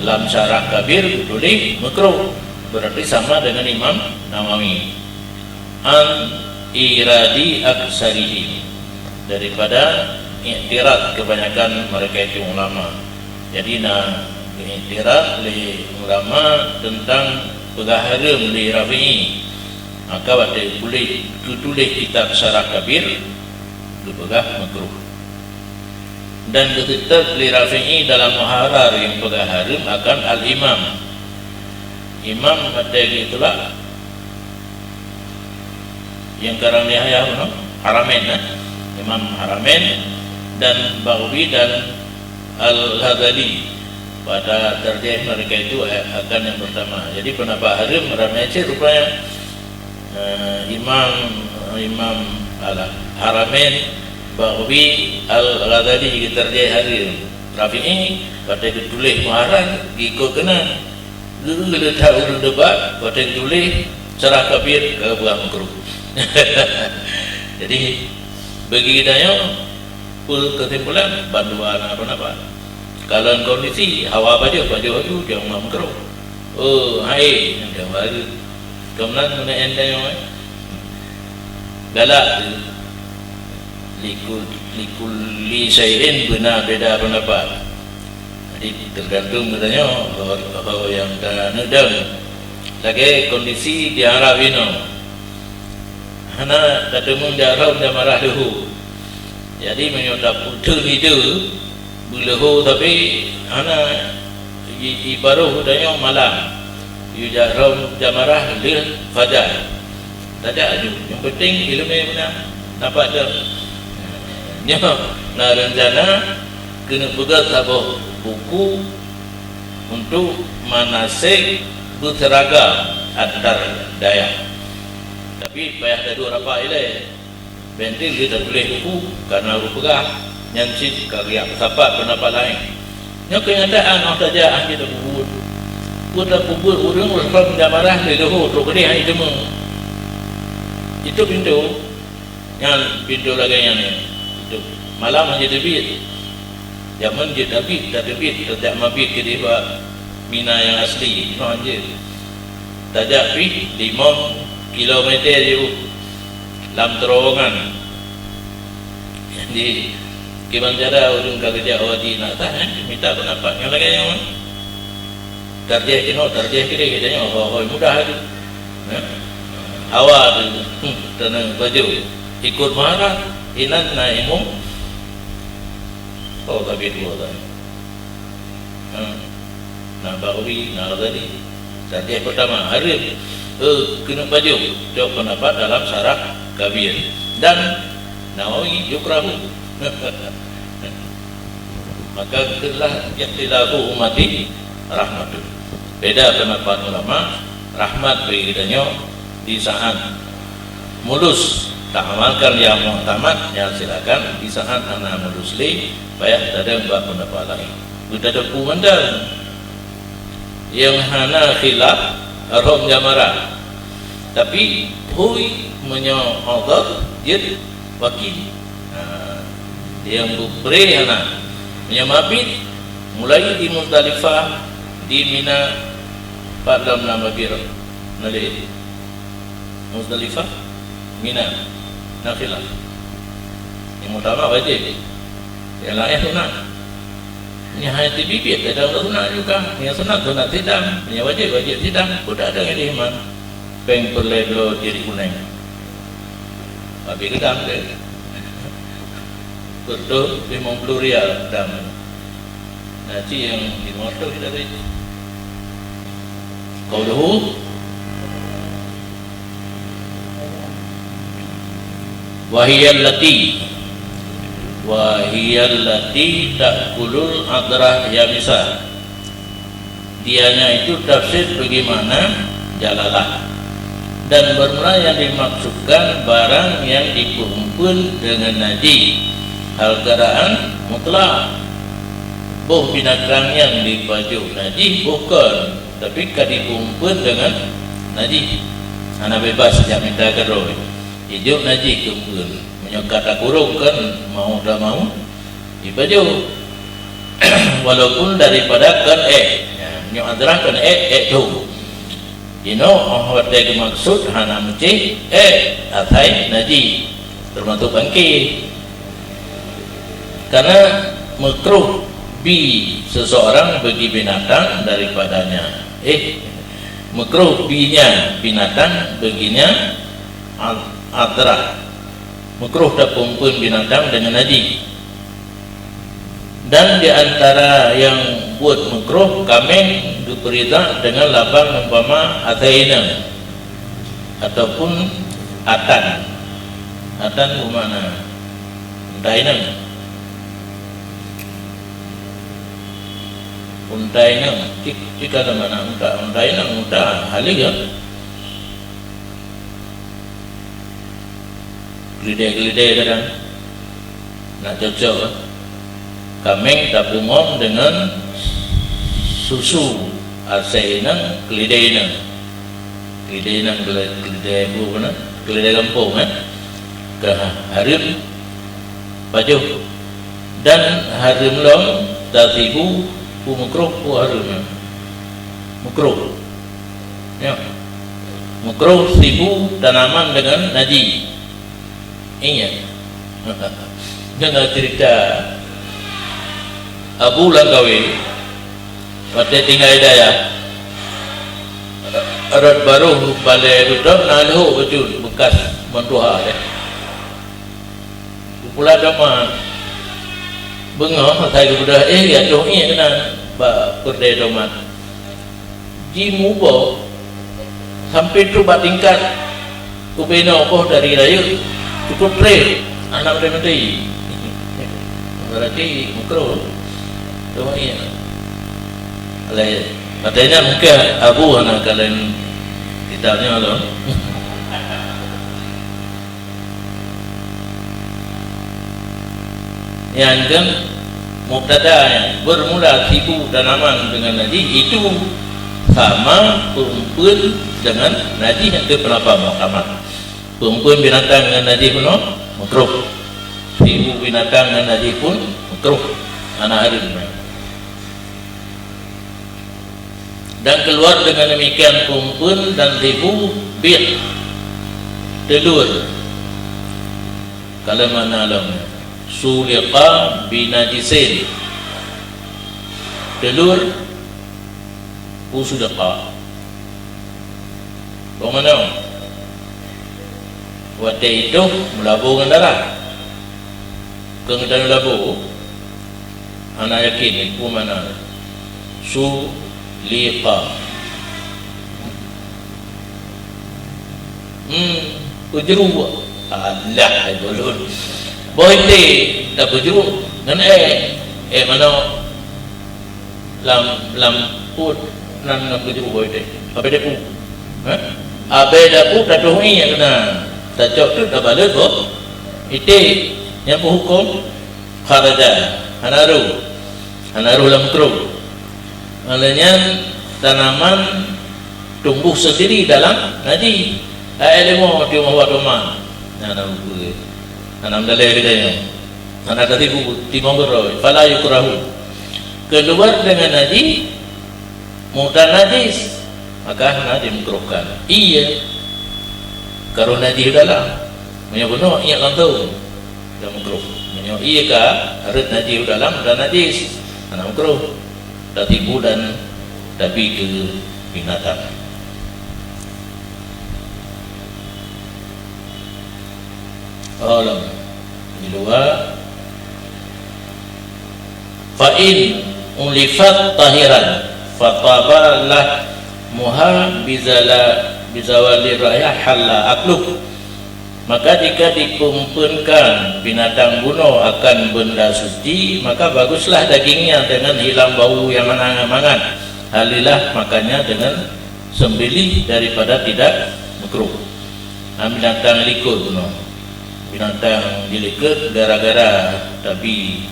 lam Syarah Kabir geutuléh mukruh, berarti sama dengan Imam Nawawi. An iradi aksarihim, daripada iktirad kebanyakan mereka itu ulama. Jadi, na iktirad lé ulama tentang peugah hareuem lé Rafi'i. Maka watée geutuléh, geutuléh kitab Syarah Kabir, geupeugah makruh. Dan geuseutôt lé Rafi'i dalam Muharrar nyang peugah hareuem akan al-imam. Imam watée geutulak nyang karang di Yahya bunoe, Haramain, eh? Imam Haramain dan Baghawi dan Al-Ghazali pada tarjih mereka itu, eh, akan yang pertama. Jadi pendapat hareuem ramé cit rupanya. Eh, Imam, Imam Al-Haramain, Baghawi, Al-Ghazali geutarjih hareuem. Rafi'i, watée geutuléh Muharrar, geuikot keunan. Geu-, geu-, le that ureuëng debat, watée geutuléh Syarah Kabir, ka geupeugah makruh. Jadi, bagi geutanyoe, peue keusimpulan, bandua na peundapat. Kalon kondisi, hawa pajoh, pajoh aju, jangan makruh. Oh, hai, nyang ka baru. Keunan meunan tanyoe, eh. Galak tu. Likul-, likulli syai'in beuna beda pendapat. Jadi, tergantung geutanyoe ho, ho nyang taneudong. Lagèe kondisi di Arab inoe. Hana tateumeung di Arab jamarah leuhô. Jadi, meunyoe tapeuteuh leader, beuleuhô tapi hana i-, i baroh geutanyoe malam. Yue jak rhom jamarah lheueh fajar. Tajak aju, nyang penting ileumèe meunan dapat deuh. Nyoe na reuncana keuneuk peugöt saboh buku untuk manasik beuseragam antar dayah. Tapi payah taduek rapat ilèe. Penting jih tatuléh buku, kareuna ureueng peugah nyan cit ka geujak meusapat peundapat laén. Nyoe keunyataan, óh tajak hana jiteupeue. Peue tapeubuet ureueng rhom jamarah lé leuhô trok keudéh hana jiteumeung. Itu pintoe. Nyan pintoe lagèe nyan nyan. Itu. Malam hana jiteubiet. Jameun jeuet tabiet, tateubiet, tajak mabiet keudéh bak Mina nyang asli, inoe hanjeuet. Tajak pih limong kilometer jih lam terowongan. Jadi, kiban cara ureueng ka geujak u haji na tah, eh, mita peundapat nyang lagèe nyoe. Tarjih keunoe, tarjih keudéh, geutanyoe hôi-hôi mudah laju. Eh? Hawa tu, hmm, tanyoe baju. Ikot maharat, inan na imum. Oh, tapi dua tadi. Ha. Na Baghawi, na Ghazali. Tarjih pertama, hareuem, eh, keuneuk pajoh. Cok pendapat dalam Syarah Kabir. Dan Nawawi, yukrahu. Maka keulah ikhtilafu ummati rahmatun. Beda pendapat ulama, rahmat bagi geutanyoe di saat mulus. Taamalkan nyang muktamad, nyan silakan, di saat hana mulus lé, payah tadong bak pendapat laén. Beuteupeue mantong nyang hana khilaf rhom jamarah. Tapi, phui meunyoe Allah jeuet wakil. Ha, nyang beupré hana. Meunyoe mabit, mulai di Muzdalifah, di Mina, pat lom na mabit. Na lé. Muzdalifah, Mina, na khilaf. Nyang utama wajéb. Nyang laén sunat. Nyang hana teubiet, kadang sunat juga. Nyang sunat, sunat sidang. Nyang wajéb, wajéb sidang. Peue dak ada nyang diiman. Péng peureulèe bloe jiri kunéng. Tapi geudang deh. Beutôi, limong ploh rial dang. Nah, ci nyang lima ratus tadi. Qauluhu, "Wa hiya allati, wa hiya allati ta'kulul adrah yabisa." Dianya itu tafsir bagaimana jalalah. Dan bermula yang dimaksudkan barang yang dipeuumpeuen dengan najih. Hal keadaan mutlak. Boh binatang nyang dipajoh najih boh kon, tapi ka dipeuumpeuen dengan najih. Hana bebas jak mita keudroe. Ijok najih keumpeuen. Meunyoe ka takurong kan mau tak mau, dipajoh. Walaupun daripada kon ék. Ya, meunyoe adrah kon ék, ék tho. Inoe óh watèe geumaksud hana meucéh, ék asai najih, teumasok bangké. Karena meukruh bi seseorang bagi binatang daripadanya. Eh, meukruh binya binatang baginya ad-, adrah. Meukruh tapeuumpeuen binatang dengan najih. Dan di antara nyang buet meukruh, kaméng geupeurida dengan lafaz umpama asai inong ataupun atan. Atan beumakna unta inong. Unta inong, cit, cit ka na makna unta, unta inong, unta haleh ya. Keulidèe-keulidèe kadang. Nak cocok, eh. Kaméng tapeungom deungon susu, asai inong, keulidèe inong. Keulidèe inong, keulidèe, keulidèe bu, apa na? Keulidèe gampông, eh. Ka hareuem pajoh. Dan hareuem lom tasibu, peue meukruh, peue hareuem. Meukruh. Nyoe, meukruh sibu tanaman deungon najih. Ingat. Deungon cerita Abu Langkawi, watèe tinggai dayah, rot barôh balèe dudoe na lhôk bacut beukas meutuha deh. Pula tomat. Beungoh asai geubeudôh, eh, ya toh ié keunan bak peureudèe tomat. Jimuboh sampoe trôk bak tingkat ubé noe boh dari rayeuk, cukup trép, hana maté-maté. Berarti meukruh. Toh ié. Alai, maté nyan mungkin Abu hana kalon kitab nyoe lom. Nyan kan mubtada nyan, bermula sibu tanaman dengan najih itu sama peueumpeuen dengan najih nyang keu peulapa muhtamal. Peueumpeuen binatang dengan najih bunoe meukruh. Sibu binatang dengan najih pun meukruh. Hana hareuem. Dan keluar dengan demikian peueumpeuen dan sibu bit teulur. Kalau makna lom, suliqa binajisin. Teulur, usuliqa. Bagaimana? Watèe itu meulabô ngon darah. Keu geutanyoe labo, hana yakin peue makna su liqa. Hmm, peujru. Alah, hai ulôn. Boh ité tapeujru ngon èk. Èk manok. Lam, lam put nan ngon peujru boh ité. Abèe dapu. Hah? Abèe dapu tatuhi nyang keunan. Tacok teuk tabalot boh ité. Nyang peuhukôm kharaja. Hana roh. Hana roh lam krueng. Oleh nyan tanaman tumbuh sendiri dalam najih. Hai leumo tiong hawa teuma. Hana beue. Hana meudaléh geutanyoe. Hana tatibu timong keudroe, fala yukrahu. Keuluar deungon najih, mutanajis, maka hana jimeukruhkan. Ié ka rhot najih u dalam. Meunyoe bunoe ié langsông, hana meukruh. Meunyoe ié ka rhot najih u dalam, mutanajis, hana meukruh. Tatibu dan tabi keu binatang. Alam di luar. Fa in ulifat tahiran, fataba lahmuha bizala, bizawali raihah halla akluh. Maka jika dipeuempeunkan binatang bunoe akan benda suci, maka baguslah dagingnya dengan hilang bau yang mangat-mangat. Halilah makannya dengan sembelih daripada tidak meukruh. Nah, binatang likot bunoe. Binatang jilikot gara-gara tabi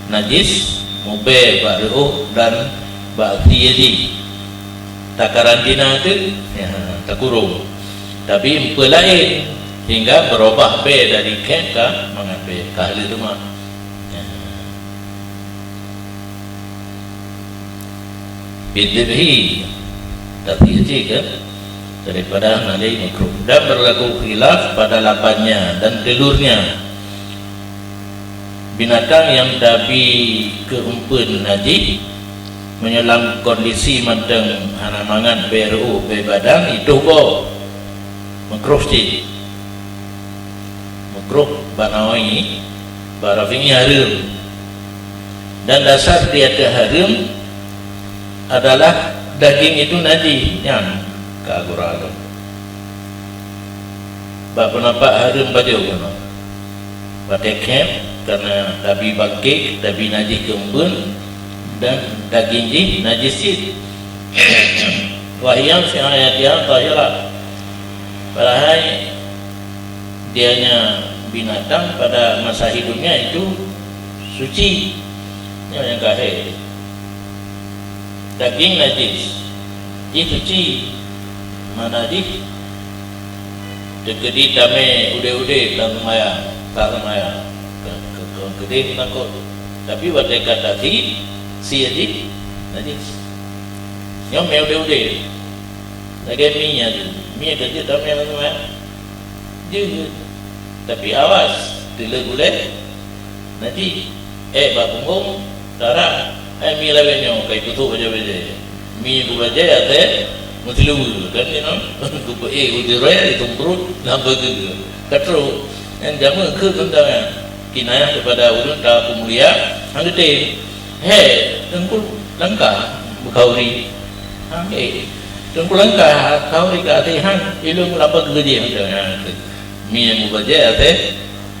najis, mubèe bak reuôh dan bak sie jih. Takarantina teuk, ya, takurong. Tabi peue laén, sehingga beurubah bèe dari khék ka mangat bèe, ka haleue teuma. Ya. Bidzibhi, tapi kecil kan, daripada najis meukruh. Dan berlaku khilaf pada lapannya dan telurnya. Binatang nyang tabi keu empeuen najih, meunyoe lam kondisi mantong hana mangat bèe reuôh bèe badan, ituh boh. Meukruh cit. Meukruh bak Nawawi, bak Rafi'i hareuem. Dan dasar di ateueh hareuem adalah daging itu najih, nyan ka gura lom. Bak peundapat hareuem pajoh bunoe. Watèe khék, karena tabi bangke, tabi najih keu empeuen, dan daging jih najih cit. Wa hiya fi hayatiha tahirah. Padahai dianya binatang pada masa hidupnya itu suci. Nyoe nyang ka hèk. Daging najis, jih suci, mana jih teukeudi tamè udép-udép lam maya, ka lam maya, ke, ke, ke, keudeh takot. Tapi watèe ka tasie, sie jih najis. Nyoe mè udép-udép. Lagèe mi nyan tu. Mi ka jeuet tamè lam teumpat. Jeuet. Tapi awas, teuleu gulèe. Nanti, eh, bak punggong, tarah. Eh, mi lawét nyoe, ka ipeutrok bajèe-bajèe. Mi beubajèe até, meuteuleu. Kan, you know? Geupeu-ék, geujurèe, itungkruet, lam bageue. Ka trok. Nyan jameun keu teuntang nyan. Kinayah keupada ureueng ka peumulia, han geutem. He, Teungku Langkah beukhauri. Ha, he. Teungku Langkah khauri ka até han, ilong lapah geujeh macam nyan. Mi nyang mubajèe até,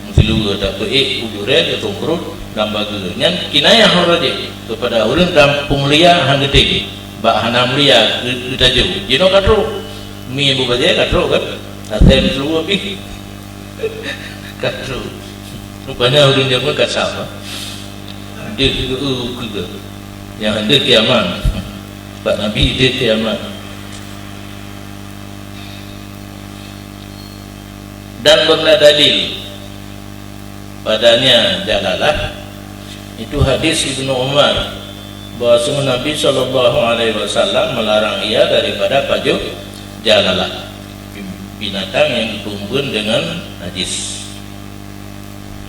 meuteuleu tapeuék, ujurèe teutungkruet lam bageue. Nyan kinayah uroe jih keupada ureueng ka peumulia han geutem. Bak hana mulia geu-, geutajo. Jinoe ka trok. Mi mubajèe ka trok kan? Até meuteuleu pih. Ka trok. Rupanya ureueng jameun ka sama. Deuh, eu, keu. Nyang deuh kiamat. Bak Nabi deuh kiamat. Dan beuna dalil padanya jalalah, itu hadis Ibnu Umar, bahwasanya Nabi sallallahu alaihi wasallam melarang ia daripada pajoh jalalah, binatang yang dipeumbeuen dengan najis.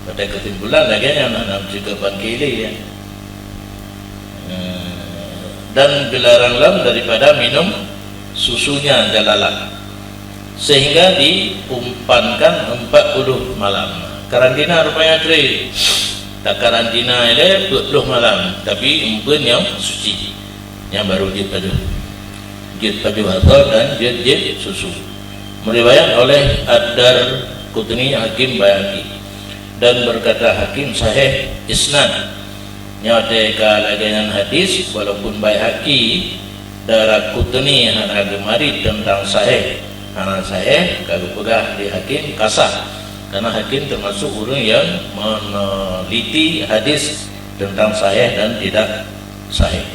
Pada kesimpulan lagèe nyan, hana meucukupkan keu ilèe, ya. Eh, dan geularang lom daripada minum susunya jalalah, sehingga diumpankan empat puluh malam. Karantina rupanya trép. Takarantina ilèe peuet puluh malam, tapi umpeuen nyang suci. Nyang barô jeuet pajoh. Jeuet pajoh asoe dan jeuet, jeuet susu. Meriwayat oleh Ad-Daraqutni, Hakim, Baihaqi. Dan berkata Hakim sahih isnad. Nyoe teuka lagèe nyan hadis, walaupun Baihaqi, Daraqutni hana geumari teuntang sahih. Hana sahih, ka geupeugah lé Hakim ka sah. Karena Hakim teumasuk ureueng nyang meneliti hadis teuntang sahih dan tidak sahih.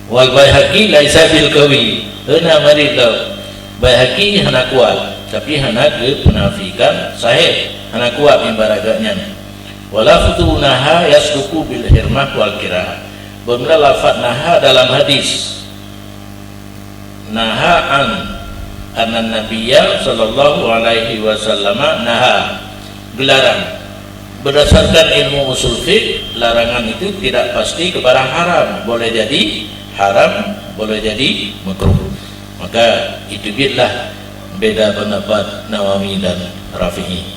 Wal Baihaqi laisa bil qawi, hana marit lom. Baihaqi hana kuat, tapi hana geupeunafikan sahih, hana kuat ibarat geuh nyan. Wa lafzu naha yasduqu bil hirmah wal kirahah. Beumula lafaz naha dalam hadis. Naha an, anna Nabiyya sallallahu alaihi wasallam naha, geularang. Berdasarkan ilmu usul fiqh, larangan itu tidak pasti kepada haram, boleh jadi haram, boleh jadi makruh. Maka itu bietlah beda pendapat Nawawi dan Rafi'i.